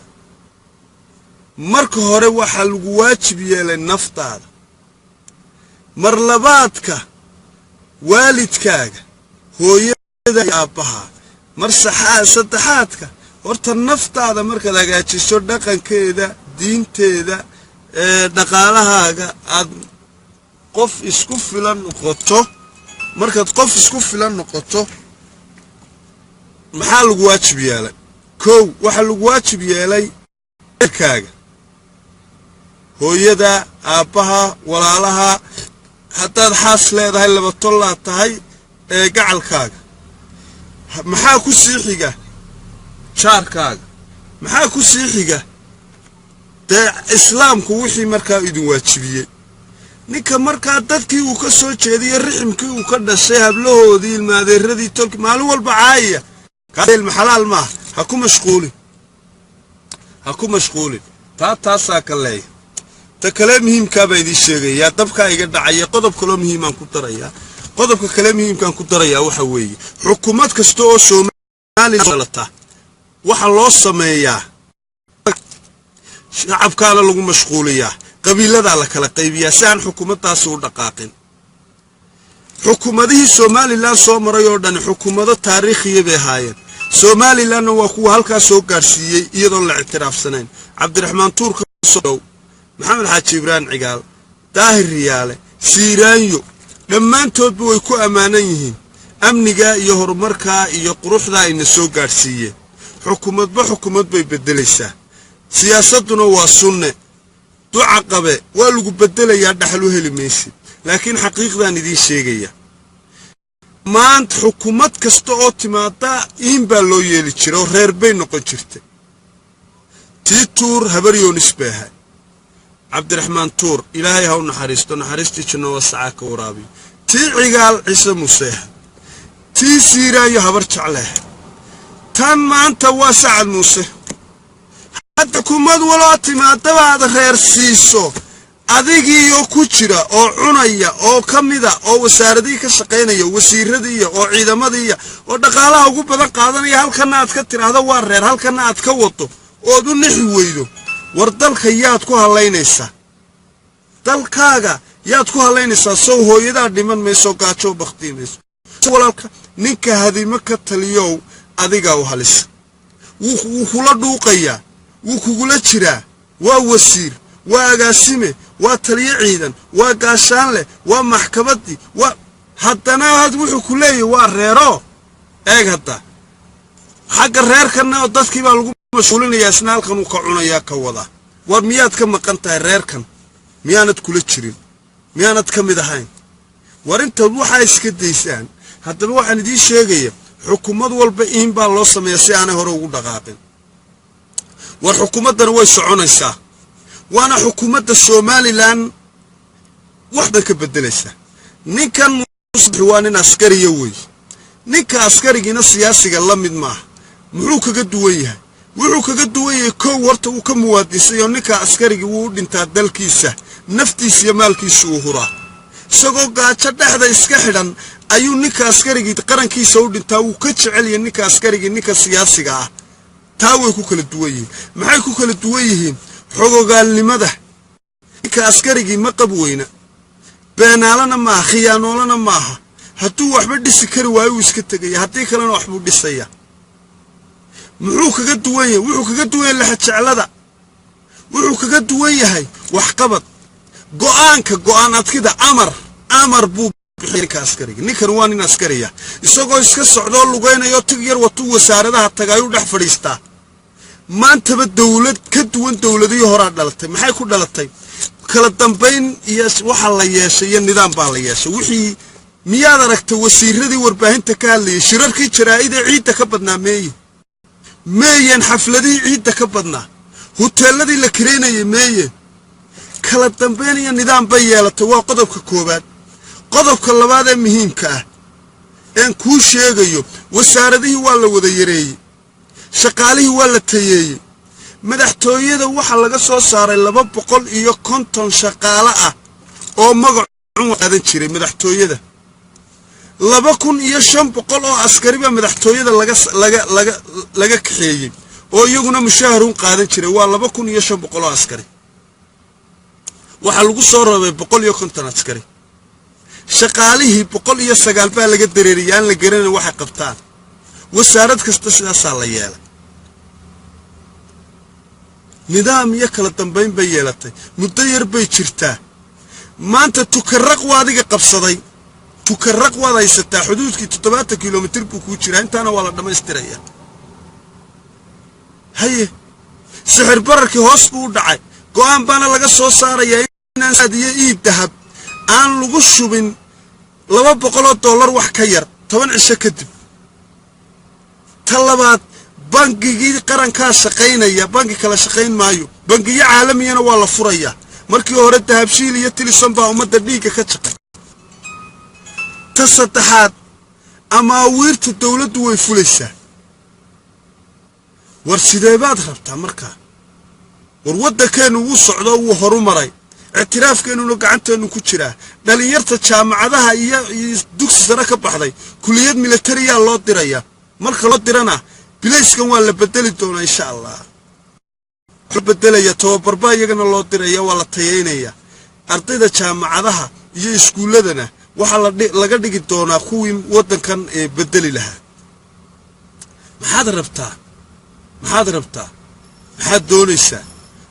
Marka hore waxaa lagu waajib yeelay naftaada, mar labaadka waalidkaaga, hooyada iyo aabbaha, mar saddexaadka. Horta naftaada markaad hagaajiso, dhaqankeeda, diinteeda, dhaqaalahaaga, aad qof isku filan noqoto, markaad qof isku filan noqoto, maxaa lagu waajib yeelay? Kow, waxaa lagu waajib yeelay kaaga, hooyada, aabbaha, walaalaha, haddaad xaas leedahay, laba tollaad tahay, ee gacalkaaga. Maxaa ku sii xiga? Jaarkaaga. Maxaa ku sii xiga? Dee islaamku wixii markaa idin waajibiyey, ninka markaa dadkii uu ka soo jeediyey, riximkii uu ka dhashay, hablahoodii, ilmaadeeradii, tolki maalin walba caayaya, ilma xalaal maaha. Ha ku mashquulin, ha ku mashquulin. Taasaa ka leeya. Ta kale muhiimkaa baa idiin sheegayaa. Dabkaa iga dhacaya. Qodob kaloo muhiimaan ku darayaa. Qodobka kale muhiimkaan ku darayaa waxa weeye, xukuumad kasta oo Soomaaliya dhalata waxaa loo sameeyaa shacabkaana lagu mashquuliyaa, qabiiladaa la kala qaybiyaa si aan xukuumaddaasi u dhaqaaqin. Xukuumadihii Somaliland soo maray oo dhani xukuumado taariikhiya bay ahaayeen. Somalilandna waa kuwa halkaa soo gaadhsiiyey iyadoon la ictiraafsanayn. Cabdiraxmaan Tuurka sow, Maxamed Xaaji Ibraahim Cigaal, Daahir Riyaale, Siiraanyo, dhammaantoodba way ku ammaanan yihiin amnigaa iyo horumarkaa iyo quruxdaa ayna soo gaadhsiiyeen. Xukuumadba xukuumad bay beddelaysaa, siyaasadduna waa sunne. Duca qabe, waa lagu beddelayaa, dhaxal u heli maysid. Laakiin xaqiiqdaan idiin sheegaya, maanta xukuumad kasta oo timaada iin baa loo yeeli jira oo reer bay noqon jirtay. Tii Tuur Habaryoonis bay ahay. Cabdiraxmaan Tuur, Ilaahay ha u naxariisto, naxariistii janno wasacaa ka waraabiyo. Tii Cigaal Ciise Muuseeha, tii Siiraayo Habar Jecleeh, tan maanta waa Sacad Muuse. Hadda xukuumad waloo timaadabaad reer siiso, adigiioo ku jira oo cunaya oo ka mida oo wasaaradihii ka shaqaynaya, wasiiradiiya oo ciidamadiiya oo dhaqaalaha ugu badan qaadanaya, halkana aad ka tidhaahdo waa reer, halkana aad ka wado ood u nixi weydo. War dalka yaad ku hallaynaysaa? Dalkaaga yaad ku hallaynaysaa? Sow hooyadaa dhiman mayso, gaajo bakhtii mayso? Walaalka ninka hadimo ka taliyow, adigaa u halisa. Wuu kula dhuuqayaa, wuu kugula jiraa. Waa wasiir, waa agaasime, waa taliyo ciidan, waa gaashaanleh, waa maxkamaddii, waa haddana had wuxuu ku leeyahy waa reero. Eeg hadda xagga reerkanna oo dadkii baa lagu mashquulinayaa, isna halkan uu ka cunayaa, ka wadaa. War miyaad ka maqan tahay reerkan? Miyaanad kula jirin? Miyaanad ka mid ahayn? War intaad waxaa iska daysaan. Haddaba waxaan idiin sheegaya, xukuumad walba iin baa loo sameeyaa si aanay hore ugu dhaqaaqin. War xukuumaddani way soconaysaa, waana xukuumadda Somaliland wax bay ka beddelaysaa. Ninkan Muuse waa nin askariya weeye. Ninka askarigiina siyaasiga la mid maaha. Muxuu kaga duwan yahay? Wuxuu kaga duwan yahay, kow, horta wuu ka muwaadinsay oo ninka askarigii wuu u dhintaa dalkiisa, naftiisa iyo maalkiisa uu huraa. Isagoo gaajo dhexda iska xidhan ayuu ninka askarigii qarankiisa u dhintaa. Wuu ka jecelyahay ninka askarigii ninka siyaasiga ah. Taa way ku kala duwan yihiin. Maxay ku kala duwan yihiin? Xogogaalnimada. Ninka askarigii ma qab weyna, beenaalana maaha, khiyaanoolana maaha. Hadduu waxba dhisi kari waayo wuu iska tegaya, haddii kalena waxbuu dhisaya. Muxuu kaga duwan yahay? Wuxuu kaga duwan yahay laxajeclada, wuxuu kaga duwan yahay waxqabad, go'aanka, go'aan adkida, amar, amar buu bixiya ninka askariga. Ninkan waa nin askariya. Isagoo iska socdoo lugaynayo, tig yar watuu, wasaaradaha tagaayuu dhex fadhiistaa. Maantaba dowlad ka duwan dowladihii horaa dhalatay. Maxay ku dhalatay? Kala dambayn iyo waxa la yeeshay iyo nidaam baa la yeeshay. Wixii miyaad aragtay? Wasiiradii warbaahinta ka hadlayay, shirarkii jaraa'ida ciidda ka badnaa meeye? Meeyeen xafladihii ciidda ka badnaa? Huteeladii la kireynayay meeye? Kala dambayn iyo nidaam bay yeelatay. Waa qodobka koowaad. Qodobka labaad ee muhiimka ah een kuu sheegayo, wasaaradihii waa la wada yareeyey, shaqaalihii waa la tayeeyey. Madaxtooyada waxaa laga soo saaray 250 shaqaale ah oo magacun qaadan jiray madaxtooyada. 2500 oo askari baa madaxtooyada laga kaxeeyey oo iyaguna mushaharun qaadan jiray. Waa 2500 oo askari. Waxaa lagu soo rabay 150 askari. Shaqaalihii 109 baa laga dareeriyay, aan la garanayn waxay qabtaan. Wasaarad kasta sidaasaa la yeelay. Nidaam iyo kala dambayn bay yeelatay. Muddo yar bay jirtaa. Maanta Tukaraq waa adiga qabsaday, Tukaraq waad haysataa. Xuduudkii 70 kilomitir buu kuu jiraa, intaana waa la dhammaystiraya. Haye, sixir bararkii hoos buu u dhacay. Go'aan baana laga soo saarayaa inaan iyo iib dahab aan lagu shubin $200 wax ka yar 10 cisho kadib. Ta labaad, Bangigii qarankaa shaqaynaya, bangi kala shaqayn maayo. Bangiyo caalamiyana waa la furayaa. Markii hore Dahabshiil iyo Tilison baa ummadda dhiigga ka jaqay. Ta saddexaad, amaawiirta dowladdu way fulaysaa. War sidee baad rabtaa markaa? War waddankeennu wuu socdo, wuu horu maray, ictiraafkeennuna gacanteennu ku jiraa. Dhalinyarta jaamacadaha iyo dugsi sare ka baxday kuliyad militariyaa loo diraya. Marka loo dirana bilayskan waa la bedeli doonaa, insha Allah. Bedelaya tababarba iyagana loo diraya, waa la tayaynaya. Ardayda jaamacadaha iyo iskuulladana waxaa laga dhigi doonaa kuwii waddankan ee bedeli lahaa. Maxaad rabtaa? Maxaad rabtaa? Maxaad doonaysaa?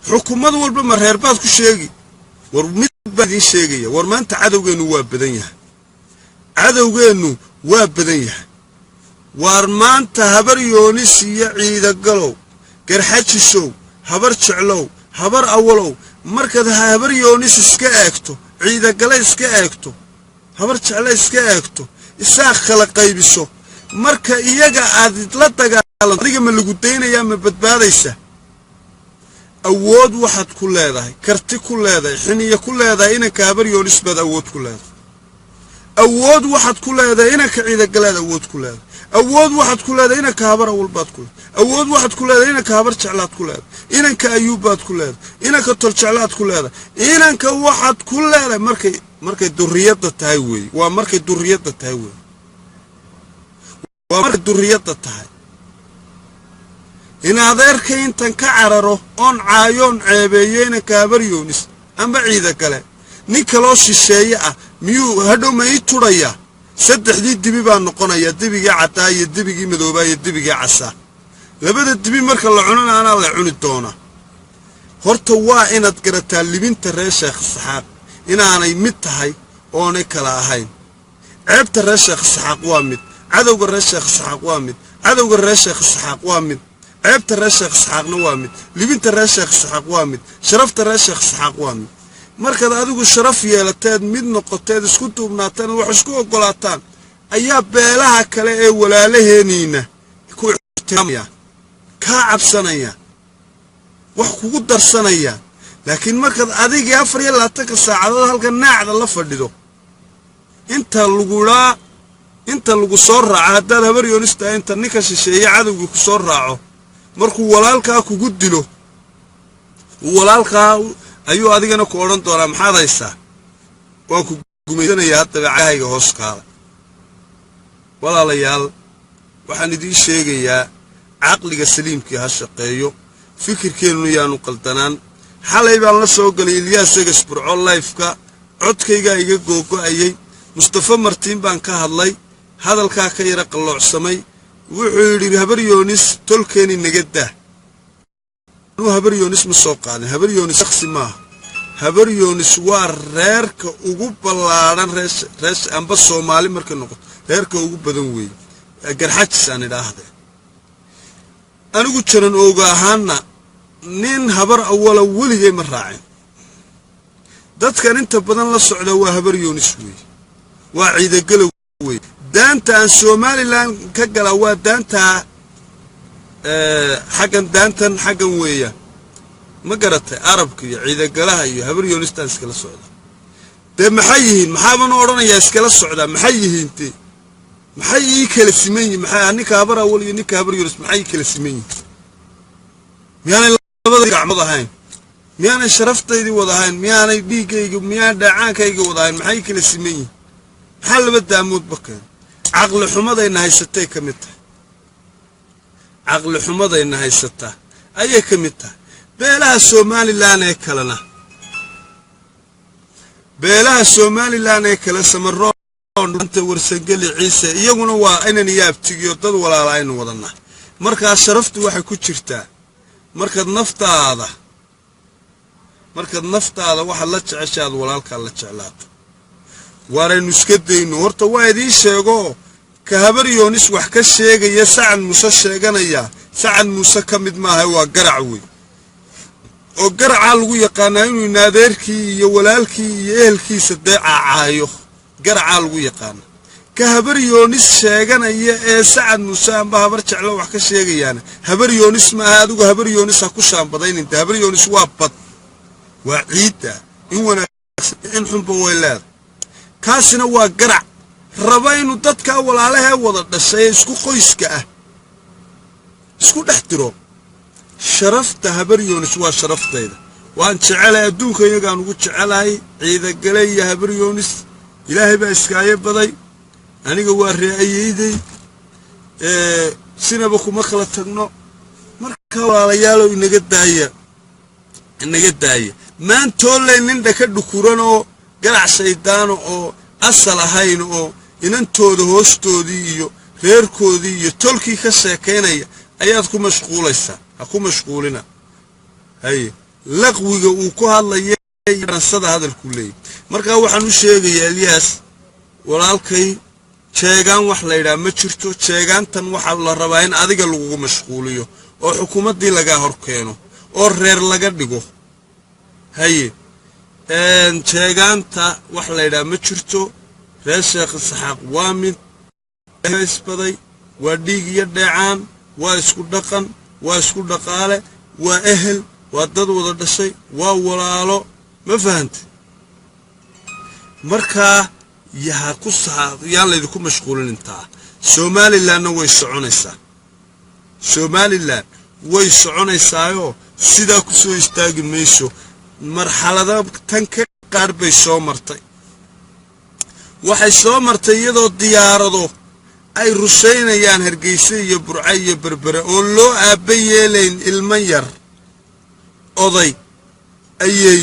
Xukuumad walba ma reer baad ku sheegi? War mid baan idiin sheegaya. War maanta cadowgeennu waa badan yahay, cadowgeennu waa badan yahay. Waar maanta Habar Yoonis iyo Ciidagalow, Garxajisow, Habar Jeclow, Habar Awalow, markaad Habar Yoonis iska eegto, Ciidagale iska eegto, Habar Jecle iska eegto, Isaaq kala qaybiso, marka iyaga aad la dagaalanto, adiga ma lagu daynayaa? Ma badbaadaysa? Awood waxaad ku leedahay, karti ku leedahay, xiniya ku leedahay inanka Habar Yoonis baad awood ku leedahay. Awood waxaad ku leedahay inanka Ciidagalaad awood ku leedahay. Awood waxaad ku leedahay inanka Habar Awal baad ku leedahay. Awood waxaad ku leedahay inanka Habar Jeclaad ku leedahay, inanka Ayuub baad ku leedahay, inanka Tol Jeclaad ku leedahay, inanka waxaad ku leedahay. Markay duriyadda tahay weeye, waa markay duriyadda tahay weeye, waa markay duriyadda tahay. In adeerkay intan ka cararo oon caayoon ceebeeyo inanka Habar Yoonis amba Ciida Gale, nin kaloo shisheeye ah miyuu hadhow ma ii tudhayaa? Saddexdii dibi baa noqonaya: dibigii caddaa iyo dibigii madoobaa iyo dibigii casaa. Labada dibi marka la cunana anaa la cuni doonaa. Horta waa inaad garataa libinta reer Sheekh Saxaaq inaanay mid tahay oonay kala ahayn. Ceebta reer Sheekh Saxaaq waa mid, cadowga reer Sheekh Saxaaq waa mid, cadowga reer Sheekh Saxaaq waa mid, ceebta reer Sheekh Saxaaqna waa mid, libinta reer Sheekh Saxaaq waa mid, sharafta reer Sheekh Saxaaq waa mid. Markaad adigu sharaf yeelateed, mid noqoteed, isku duubnaataan, wax isku oggolaataan, ayaa beelaha kale ee walaalaheeniina ku ixtiraamaya, kaa cabsanaya, wax kugu darsanaya. Laakiin markaad adigii 24-ka saacadood halka naacda la fadhido, inta laguraa, inta lagu soo raaco, haddaad Habar Yoonis tahay, inta ninka shisheeye cadowgii ku soo raaco, markuu walaalkaa kugu dilo, walaalkaa ayuu adigana ku odhan doonaa: "Maxaad haysaa? Waan ku gumaysanayaa." Haddaba cagahayga hoos kaala. Walaalayaal, waxaan idiin sheegayaa caqliga saliimkii ha shaqeeyo, fikirkeennuna yaanu qaldanaan. Xalay baan la soo galay Ilyaas Egas Burco live-ka, codkaygaa iga googo'ayey. Mustafa Martiin baan ka hadlay, hadalkaa ka yara qalloocsamay. Wuxuu yidhi: "Habar Yoonis tolkeeni naga daa." Anuu Habar Yoonis ma soo qaadin. Habar Yoonis shaksi maaha. Habar Yoonis waa reerka ugu ballaadhan reer amba Soomaali markay noqoto, reerka ugu badan weeye. Garxajis aan idhaahdee. Anigu Janan Ooga ahaana nin Habar Awala weligay ma raacin. Dadkan inta badan la socda waa Habar Yoonis weeye, waa Ciidagalow weeye. Daanta aan Somaliland ka galaa waa daantaa xaggan, daantan xaggan weeyaan, ma garatay? Arabka iyo Ciidagalaha iyo Habar Yoonistaan iskala socda. Dee maxay yihiin? Maxaaban u odhanayaa iskala socdaa? Maxay yihiin? Dee maxay ii kala siman yihin? Maxay ninka Habar Awal iyo ninka Habar Yoonis maxay ii kala siman yihin? Miyaanay labada gacmood ahayn? Miyaanay sharaftaydii wada ahayn? Miyaanay dhiiggayga, miyaanay dheecaankayga wada ahayn? Maxay kala siman yihin? Maxaa laba daamoodba keen? Caqli xumadayna haysatay ka mid tahay, caqli xumadayna haysataa ayay ka mid tahay. Beelaha Somaliland ee kalena, beelaha Somaliland ee kale, Samaroonta, Warsangeli, Ciise, iyaguna waa inan iyo abtigiyo dad walaala aynu wadanaa. Markaa sharaftu waxay ku jirtaa markaad naftaada waxaad la jecesha aad walaalkaa la jeclaato. Waaraynu iska dayno. Horta waa idiin sheego, ka Habar Yoonis wax ka sheegaya, Sacad Muuse sheeganaya, Sacad Muuse ka mid maaha, waa garac wey. Oo garacaa lagu yaqaanaa inuu inaadeerkii iyo walaalkii iyo ehelkiisa dee caacaayo, garacaa lagu yaqaanaa. Ka Habar Yoonis sheeganaya ee Sacad Muuse amba Habar Jeclo wax ka sheegayaana Habar Yoonis ma aha. Adigu Habar Yoonis ha ku shaambadayninta. Habar Yoonis waa bad, waa ciidda, in wanaagsan in xunba way leedahay. Kaasina waa garac raba inuu dadkaa walaalahee wada dhashay ee isku qoyska ah isku dhex diro. Sharafta Habar Yoonis waa sharaftayda, waan jecelahay, adduunka iyagaan ugu jecelahay. Ciidagale iyo Habar Yoonis Ilaahay baa iskaayo baday. Aniga waa ree-ayeyday, sinaba kuma kala tagno. Marka walaalayaalow, inaga daaya, inaga daaya. Maantooley nin dhaka dhukuran oo garac shaydaano oo asal ahayn oo inantooda hoostoodii iyo reerkoodii iyo tolkii ka sheekaynaya ayaad ku mashquulaysaa. Ha ku mashquulina. Haye, laqwiga uu ku hadlaya, ransada hadalku leeyay. Markaa waxaan u sheegayaa Elyaas walaalkay, jeegaan wax la yidhaha ma jirto. Jeegaantan waxaa la rabaa in adiga lagugu mashquuliyo oo xukuumaddii lagaa hor keeno oo reer laga dhigo. Haye, jeegaanta wax la yidhaha ma jirto. Reer Sheekh Isxaaq waa mid isbaday, waa dhiig iyo dheecaan, waa isku dhaqan, waa isku dhaqaale, waa ehel, waa dad wada dhashay, waa walaalo. Ma fahante? Markaa yaha ku yaan laydinku mashquulin intaa. Somalilandna way soconaysaa, Somaliland way soconaysaayoo sidaa ku soo istaagi mayso. Marxalada tan ka qaar bay soo martay. Waxay soo martay iyadoo diyaarado ay rushaynayaan Hargeysa iyo Burco iyo Berbere oon loo aabba yeelayn, ilmo yar, oday, ayay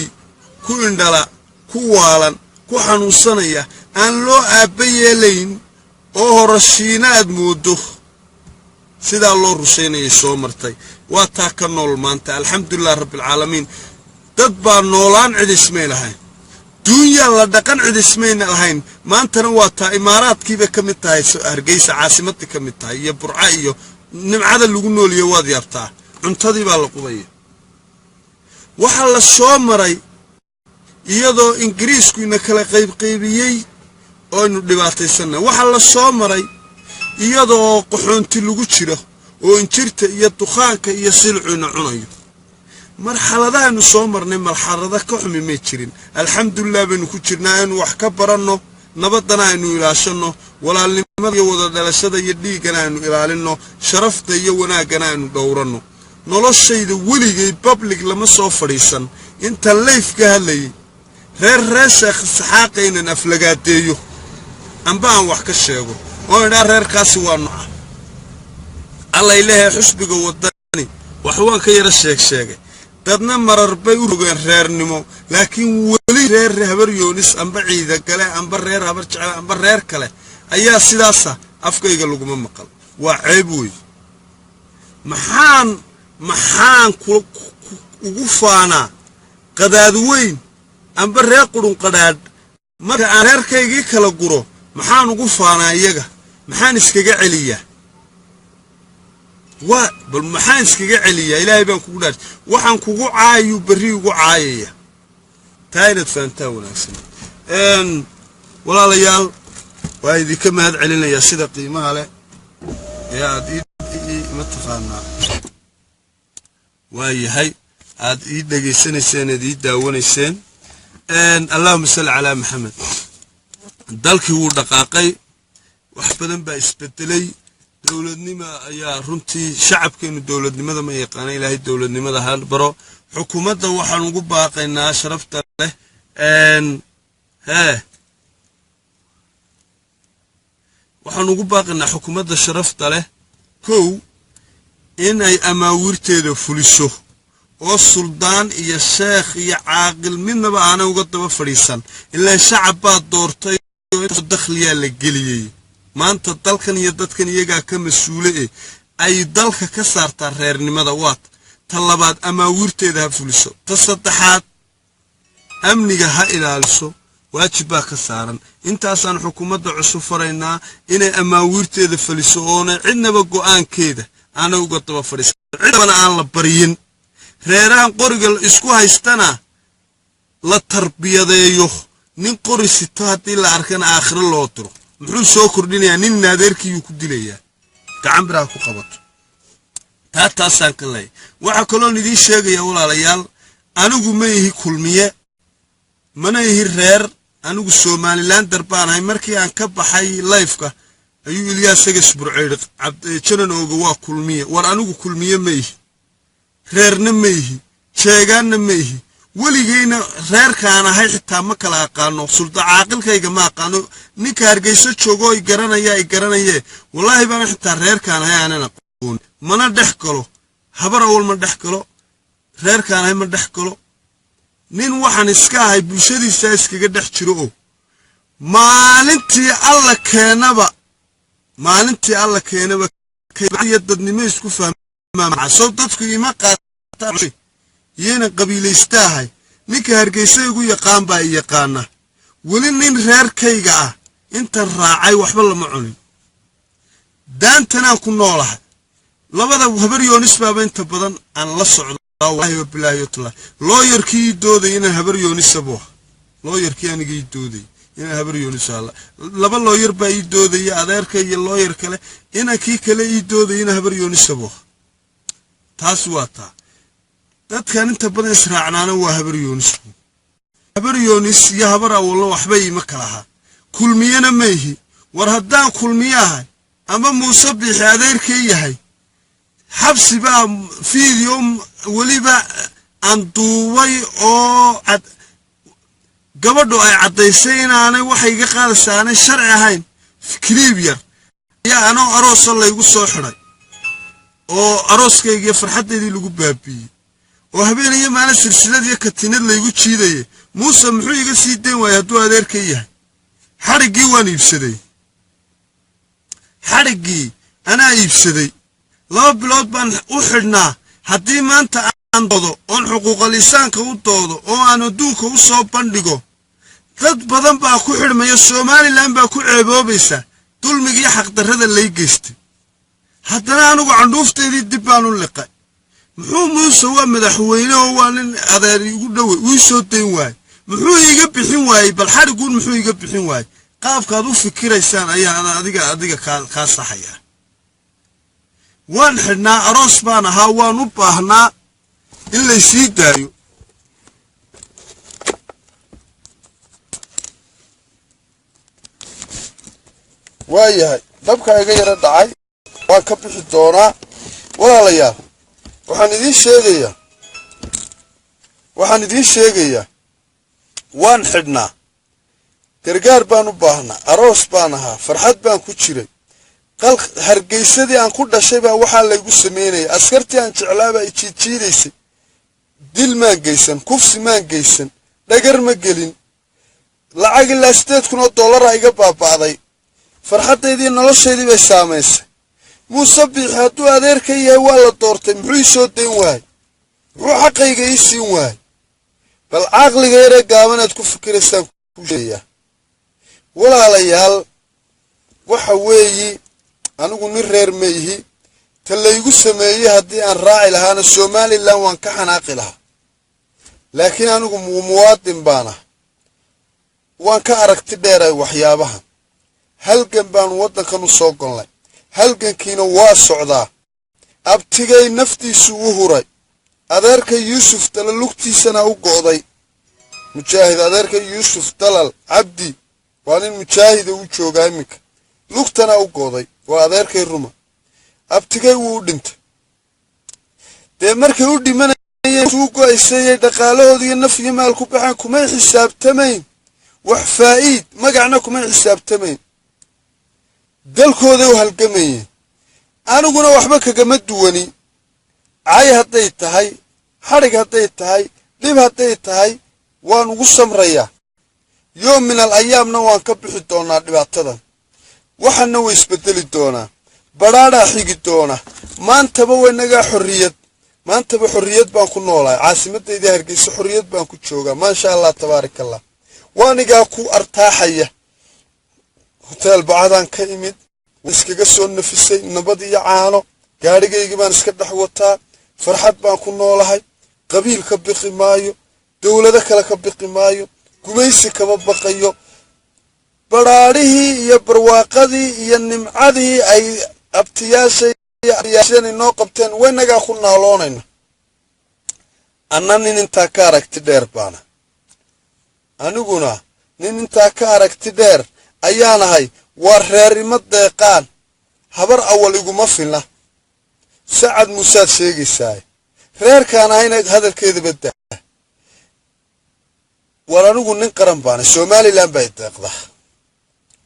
ku indhala, ku waalan, ku xanuunsanaya aan loo aabba yeelayn oo horashiina aad moodo sidaa loo rushaynayay soo martay. Waa taa ka nool maanta, alxamdulilah rabbialcaalamiin. Dad baa noolaan cid ismay lahayn, duunyaa la dhaqan cid ismayna lahayn. Maantana waa taa Imaaraadkiibay ka mid tahay Hargeysa, caasimadii ka mid tahay iyo Burca iyo nimcada lagu nooliye. Waad yaabtaa, cuntadii baa la qubaya. Waxaa la soo maray iyadoo Ingiriisku ina kala qaybqaybiyey oo aynu dhibaataysanna. Waxaa la soo maray iyadoo qaxoonti lagu jiro oo injirta iyo dukhaanka iyo silcu ina cunayo. Marxaladahaaynu soo marnay marxalado ka xumi may jirin. Alxamdulilah baynu ku jirnaa. Aynu wax ka baranno, nabaddana aynu ilaashanno, walaalnimada iyo wada dhalashada iyo dhiiggana aynu ilaalinno, sharafta iyo wanaaggana aynu dhowranno. Noloshayda weligay public lama soo fadhiisan inta live ka hadlayay reer reer Sheekh Saxaaqa inaan aflagaadeeyo amba aan wax ka sheego oo idhaa reerkaasi waa nuca. Allay leeyahay xusbiga Wadani wax waan ka yara sheeg sheegay, dadna marar bay u rogeen reernimo, laakiin weli reer Habar Yoonis amba Ciidagale amba reer Habar Jecel amba reer kale ayaa sidaasa afkayga laguma maqal. Waa ceeb wey. Maxaan ugu faanaa qadaad weyn amba reer qurun qadhaadh marka aan reerkaygii kala guro? Maxaan ugu faanaa iyaga? Maxaan iskaga celiyaa? Waa bal maxaan iskaga celiyaa? Ilaahay baan kugu dhaartay, waxaan kugu caayayuu berri igu caayaya. Taa inaad fahantaa wanaagsan. Walaalayaal, waa idinka mahad celinayaa sida qiimaha leh ee aad ii mataqaanaa waa yahay aad ii dhegaysanayseen, aad ii daawanayseen. Allahuma salli calaa Maxamed. Dalkii wuu dhaqaaqay, wax badan baa isbedelay. Dowladnima ayaa runtii shacabkeenu dowladnimada ma yaqaana. Ilaahay dowladnimada ha baro. Xukuumadda waxaan ugu baaqaynaa sharafta leh hee, waxaan ugu baaqaynaa xukuumadda sharafta leh, kow, inay amaawiirteeda fuliso oo suldaan iyo sheekh iyo caaqil midnaba aanay uga daba fadhiisan. Ilaan shacab baa doortay oo dakhliyaa la geliyey. Maanta dalkan iyo dadkan iyagaa ka mas-uule eh ay dalka ka saartaa reernimada. Waat ta labaad, amaawiirteeda ha fuliso. Ta saddexaad, amniga ha ilaaliso, waajib baa ka saaran. Intaasaan xukuumadda cusub faraynaa, inay amaawiirteeda faliso oonay cidnaba go'aankeeda aanay uga daba fadhiisan, cidnabana aan la baryin. Reerahan qoriga isku haystana la tarbiyadeeyo, nin qori sito haddii la arkana aakhiro loo diro. Muxuu soo kordhinayaa? Nin naadeerkiiyuu ku dilayaa, gacan biraha ku qabato. Taasaan ka leeyahay. Waxaa kaloon idiin sheegaya, walaalayaal, anigu ma ihi Kulmiye, mana ihi reer. Anigu Somalilander baan ahay. Markii aan ka baxay live-ka ayuu Ilyaas Sagas Burceydi, Janan Ooga waa Kulmiye. War anigu Kulmiye ma ihi, reerna ma ihi, jeegaanna ma ihi. Weligeyna reerkaan ahay xitaa ma kala aqaano, sulda caaqilkayga ma aqaano. Ninka Hargeyso joogo i garanaya, i garanaye. Wallaahi baana xitaa reerkaan ahay aanan aqoon. Mana dhex galo Habar Awal, ma dhex galo reerkaan ahay, ma dhex galo. Nin waxaan iska ahay bulshadiisa iskaga dhex jiro. Oo maalintii Alla keenaba, maalintii Alla keenaba iyo dadnimo isku fahmaa. Dadku ima qaata iyayna qabiilaystaahay. Ninka Hargeysa igu yaqaan baa i yaqaana. Weli nin reerkayga ah intan raacay waxba lama cunin. Daantanaan ku noolahay. Labada Habar Yoonis baaba inta badan aan la socdaa. Wallahi wabilaahi watallahi, looyarkii ii doodayay inaan Habar Yoonisa buu ahaa. Looyarkii aniga ii doodayay inaan Habar Yoonisa. Laba looyar baa ii doodaya, adeerka iyo looyar kale. Inankii kale ii doodayay inaan Habar Yoonisa buu ahaa. Taas waa taa. Dadkan inta badan israacnaana waa Habar Yoonis. Habar Yoonis iyo Habar Awalna waxba iima kala ahaa. Kulmiyena ma ihi. War haddaan Kulmiye ahay ama Muuse Biixi adeerkay yahay, xabsi baa video weliba aan duubay oo gabadhu ay caddaysay inaanay waxay iga qaadaysa aanay sharci ahayn. Clip yar ayaa anoo aroosa laygu soo xidhay oo arooskaygiiyo farxaddaydii lagu baabiiyey oo habeen iyo maalin silsilad iyo katiinad laygu jiidayay. Muuse muxuu iga sii dayn waayey hadduu adeerkay yahay? Xadhiggii waan iibsaday, xadhiggii anaa iibsaday. 2 bilood baan u xidhnaa. Haddii maanta aan doodo oon xuquuqal insaanka u doodo oo aan adduunka u soo bandhigo, dad badan baa ku xidhmaya, Somaliland baa ku ceeboobaysa dulmigii xaqdarrada lay geystay. Haddana anigu candhuuftaydii dib baan u liqay. Muxuu Muuse, waa madaxweyne oo waa nin adeer igu dhowey, wii soo dayn waayey? Muxuu iiga bixin waayey? Bal xadhiguun muxuu iiga bixin waayey? Qaabkaad u fikiraysaan ayaa adiga kaa saxaya. Waan xidhnaa, aroos baan ahaa, waan u baahnaa in laysii daayo. Waayahay, dabkaa iga yaro dhacay, waan ka bixi doonaa. Walaalayaal, waxaan idiin sheegayaa, waan xidhnaa, gargaar baan u baahnaa, aroos baan ahaa, farxad baan ku jiray. Hargeysadii aan ku dhashay baa waxaa laygu samaynayay. Askartii aan jeclaabaa ijiidjiidaysay. Dil maan geysan, kufsi maan geysan, dhagar ma gelin. Lacag ilaa $8,000 iga baaba'day. Farxaddaydii, noloshaydii bay saamaysay. Muuse Biixi hadduu adeerka yahay, waa la doortay, muxuu ii soo dayn waayey? Muxuu xaqayga ii siin waayey? Bal caqliga yaree gaabanaad ku fikiraysaan ku sheegayaa. Walaalayaal, waxa weeyi, anigu nin reer ma ihi. Ta laygu sameeyey haddii aan raaci lahaana, Somaliland waan ka xanaaqi lahaa. Laakiin anigu muwaadin baan ah, waan ka aragti dheeray waxyaabaha. Halgan baanu waddankan u soo golnay, halgankiina waa socdaa. Abtigay naftiisu u huray, adeerka Yuusuf Dalal lugtiisana u go'day. Mujaahid adeerka Yuusuf Dalal Cabdi waa nin mujaahida, u joogaa iminka, lugtana u go'day. Waa adeerkay ruma. Abtigay wuu u dhintay. Dee markay u dhimanayeen, uu go'aysayay, dhaqaalahooda iyo naf iyo maal ku baxeen, kumay xisaabtamayn wax faa'iid, magacna kumay xisaabtamayn. Dalkooday u halgamayeen. Aniguna waxba kagama duwani. Cay hadday tahay, xadhig hadday tahay, dhib hadday tahay, waan ugu samrayaa. Yoom min al ayaamna waan ka bixi doonaa dhibaatadan. Waxaana way isbedeli doonaa, badhaadhaa xigi doona. Maantaba waynagaa xorriyad, maantaba xorriyad baan ku noolahay. Caasimadayda Hargeysa xorriyad baan ku joogaa, maasha Allah, tabaaraka Allah. Waanigaa ku artaaxaya. Hoteel bacadaan ka imid, iskaga soo nafisay, nabad iyo caano. Gaadhigaygii baan iska dhex wataa, farxad baan ku noolahay. Qabiil ka biqi maayo, dowlado kale ka biqi maayo, gumaysi kama baqayo. Badhaadhihii iyo barwaaqadii iyo nimcadii ay abtiyaashay inoo qabteen waynagaa ku naaloonayna. Anna nin intaa ka aragti dheer baana, aniguna nin intaa ka aragti dheer ayaanahay. Waa reerimo deeqaan, Habar Awal iguma filna. Sacad Muusead sheegaysaa, reerkaan ahayna hadalkeeda baddaa. War anigu nin qaran baanay. Somalilan baa deeqda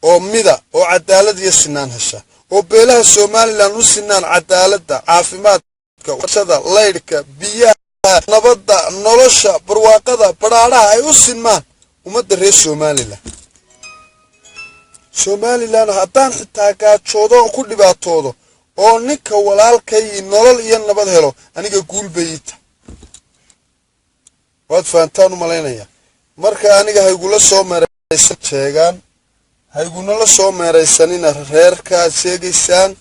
oo mida oo cadaalad iyo sinaan hesha, oo beelaha Somalilan u sinaan cadaaladda, caafimaadka, warshada, laydhka, biyaha, nabadda, nolosha, barwaaqada, badhaadhaha ay u sinmaan ummadda reer Somalilan. Somalilan haddaan xitaa gaajoodo oo ku dhibaatoodo oo ninka walaalkay nolol iyo nabad helo, aniga guul bay ii tahay. Waad fahantaan u malaynaya. Marka aniga haygula soo meeraysan sheegaan, haygunala soo meeraysanina reerkaad sheegaysaan.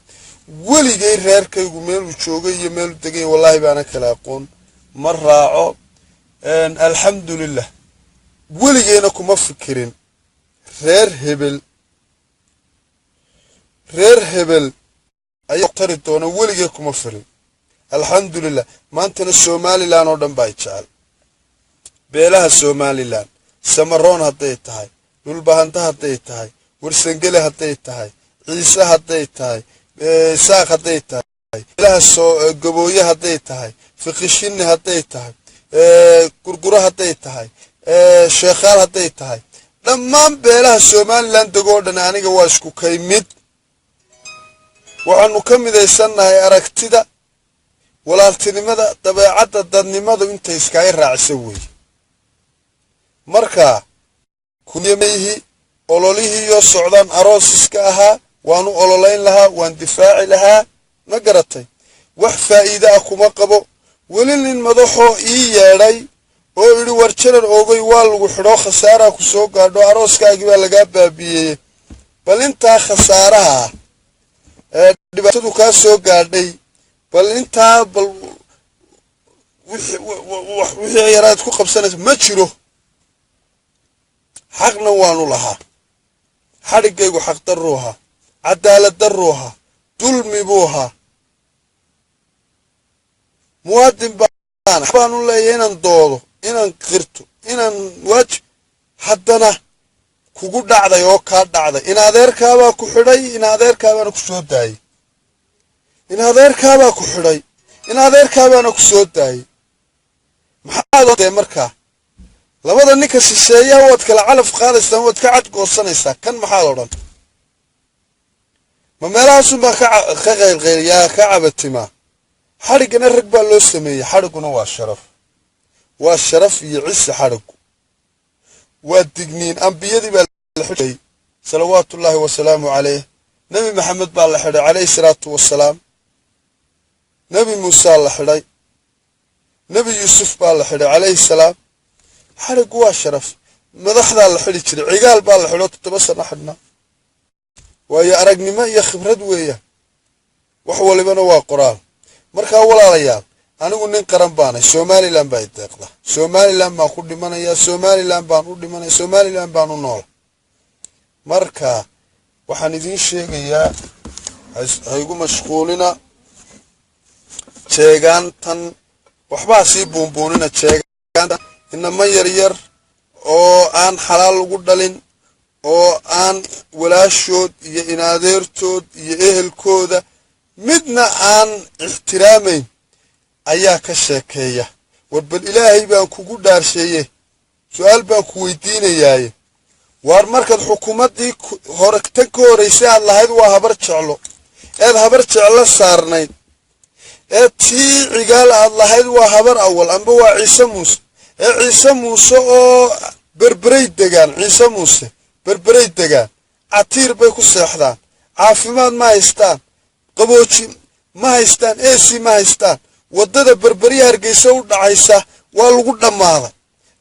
Weligay reerkaygu meeluu joogay iyo meeluu degay wallaahi baana kala aqoon, ma raaco. Alxamdulilah, weligayna kuma fikirin reer hebel, reer hebel ayaa tari doona, weligay kuma firin. Alxamdulilah, maantana Somalilan oo dhan baa jecel. Beelaha Somalilan, Samaroon hadday tahay, Dhulbahanta hadday tahay, Warsangele hadday tahay, Ciise hadday tahay, Saaq hadday tahay, beelaha Gabooye hadday tahay, Fiqishinni hadday tahay, Gurguro hadday tahay, Sheekhaal hadday tahay, dhammaan beelaha Somalilan degoo dhan aniga waa isku kay mid. Waxaanu ka midaysannahay aragtida walaaltinimada, dabeecadda, dadnimadu intay iskaga raacisa weeye. Marka kunyamayhi ololihiiyo socdaan aroosiska ahaa waanu ololayn lahaa, waan difaaci lahaa, ma garatay? Wax faa'iide ah kuma qabo. Weli nin madaxoo ii yeedhay oo idhi war jaran oogay, waa lagu xidhoo, khasaaraa ku soo gaadho, arooskaagii baa lagaa baabiiyey, bal intaa khasaaraha ee dhibaatadu kaa soo gaadhay, bal intaa bal wixii yaraad ku qabsanaysa ma jiro. Xaqna waanu lahaa. Xadhiggaygu xaq darruu ahaa, cadaalad darruu ahaa, dulmi buu ahaa. Muwaadin baanu leeyahay inaan doodo, inaan qirto, inaan waajib. Haddana kugu dhacday oo kaa dhacday, in adeerkaabaa ku xidhay, in adeerkaabaana ku soo daayey, in adeerkaabaa ku xidhay, in adeerkaabaana ku soo daayey. Maxaad dee markaa labada ninka shisheeyaha waad kala calaf qaadaysaan, waad ka cadgoosanaysaa. Kan maxaad odhan? Ma meelahaasunbaa ka qaylqayliyaa, ka cabatimaa? Xadhiggana rag baa loo sameeyey. Xadhigguna waa sharaf, waa sharaf iyo cise. Xadhiggu waa digniin. Ambiyadii baa la xidhay, salawaatullaahi wasalaamu calayh. Nebi Maxamed baa la xidhay calayhi salaatu wasalaam, Nebi Muusaa la xidhay, Nebi Yuusuf baa la xidhay calayhi salaam. Xadhiggu waa sharaf. Madaxdaa la xidhi jiray, Cigaal baa la xidho 7 sano xidhnaa. Waayo aragnimo iyo khibrad weeyaan, wax walibana waa qoraal. Markaa walaalayaal, anigu nin qaran baanay. Somalilan baa i deeqda, Somalilan baan ku dhimanayaa, Somalilan baan u dhimanaya, Somalilan baan u noola. Marka waxaan idiin sheegayaa, ha igu mashquulina jeegaantan, waxbaa sii buunbuunina jeegaantan. Inama yaryar oo aan xalaal ugu dhalin, oo aan walaashood iyo inadeertood iyo ehelkooda midna aan ixtiraamayn ayaa ka sheekeeya. War bal Ilaahay baan kugu dhaarsheeye, su-aal baan ku weydiinayaaye, waar markaad xukuumaddii hore tan ka horraysay aad lahayd waa Habar Jeclo, eed Habar Jeclo saarnayd, ee tii Cigaal aad lahayd waa Habar Awal amba waa Ciise Muuse, ee Ciise Muuse oo Berberay degaan, Ciise Muuse Berberay degaan, catiir bay ku seexdaan, caafimaad ma haystaan, qabooji ma haystaan, AC ma haystaan, waddada Berberya Hargeysa u dhacaysa waa lagu dhammaaday,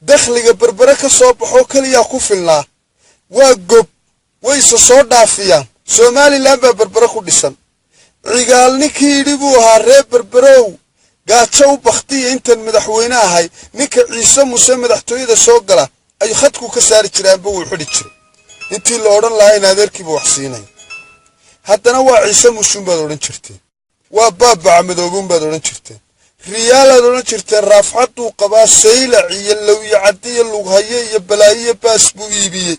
dakhliga Berbere ka soo baxoo keliyaa ku filnaa, waa gob wayse soo dhaafiyaan. Somalilan baa Berbere ku dhisan. Cigaal ninkii yidhi buu ahaa reer Berberow gaajo u bakhtiya intan madaxweyne ahay, ninka Ciise Muuse madaxtooyada soo gala ayuu khadku ka saari jiraanba wuu xidhi jiray. Intii la odhan lahaa in adeerkiiba wax siinaya, haddana waa Ciise Musuun baad odhan jirteen, waa Baabaca Madoobuun baad odhan jirteen, Riyaalaad odhan jirteen, raafcadduu qabaa, Saylac iyo Lowyacaddi iyo Lughaye iyo Balaayiyo baas buu iibiyey.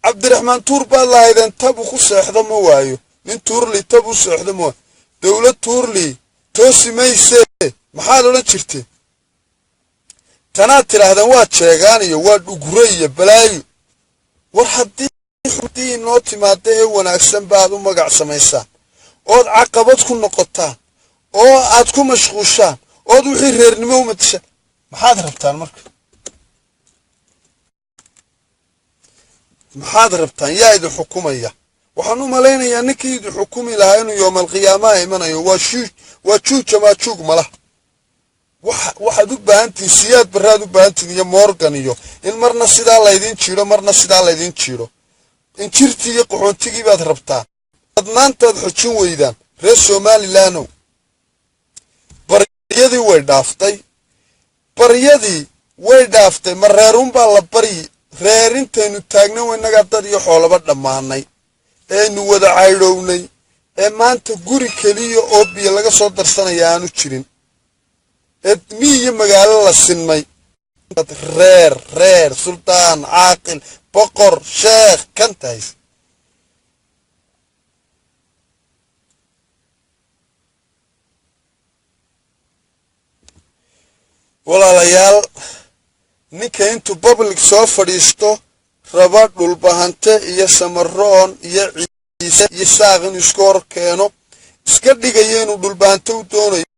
Cabdiraxmaan Tuur baad lahaydeen, tabu ku seexdo ma waayo, nin tuurli tabu seexdo ma waayo, dowlad tuurli toosi maysee, maxaad odhan jirteen? Tanaad tidhaahdeen waa jeegaan iyo waa dhugure iyo balaayo. War haddii xudii inoo timaada ee wanaagsan baad u magac samaysaan, ood caqabad ku noqotaan, oo aad ku mashquushaan, ood wixii reernimo u matashaan, maxaad rabtaan marka? Maxaad rabtaan? Yaa idin xukumaya? Waxaan u malaynayaa ninkii idin xukumi lahaa inuu yoomalqiyaamaha imanayo. Waa shuuj, waa juuja maajuug malaha. Waxaad u baahantihin Siyaad Barraad u baahantihin iyo Morgan, iyo in marna sidaa laydin jiidho, marna sidaa laydin jiidho. Injirtii iyo qaxoontigii baad rabtaan, adnaantaad xojin weydaan. Reer Somalilaanow, baryadii way dhaaftay, baryadii way dhaaftay. Ma reerunbaa la baryi? Reerintaynu taagna innagaa dad iyo xoolaba dhammaanay, eaynu wada caydhownay, ee maanta guri keliya oo biyo laga soo darsanaya aanu jirin, ee miyi iyo magaalo la sinmay. Reer reer, suldaan, caaqil, boqor, sheekh, kan tahays. Walaalayaal, ninka intuu public soo fadhiisto raba Dhulbahante iyo Samaroon iyo Ciise iyo Saaq inuu iska hor keeno, iska dhigayo inuu Dhulbahante u doonayo.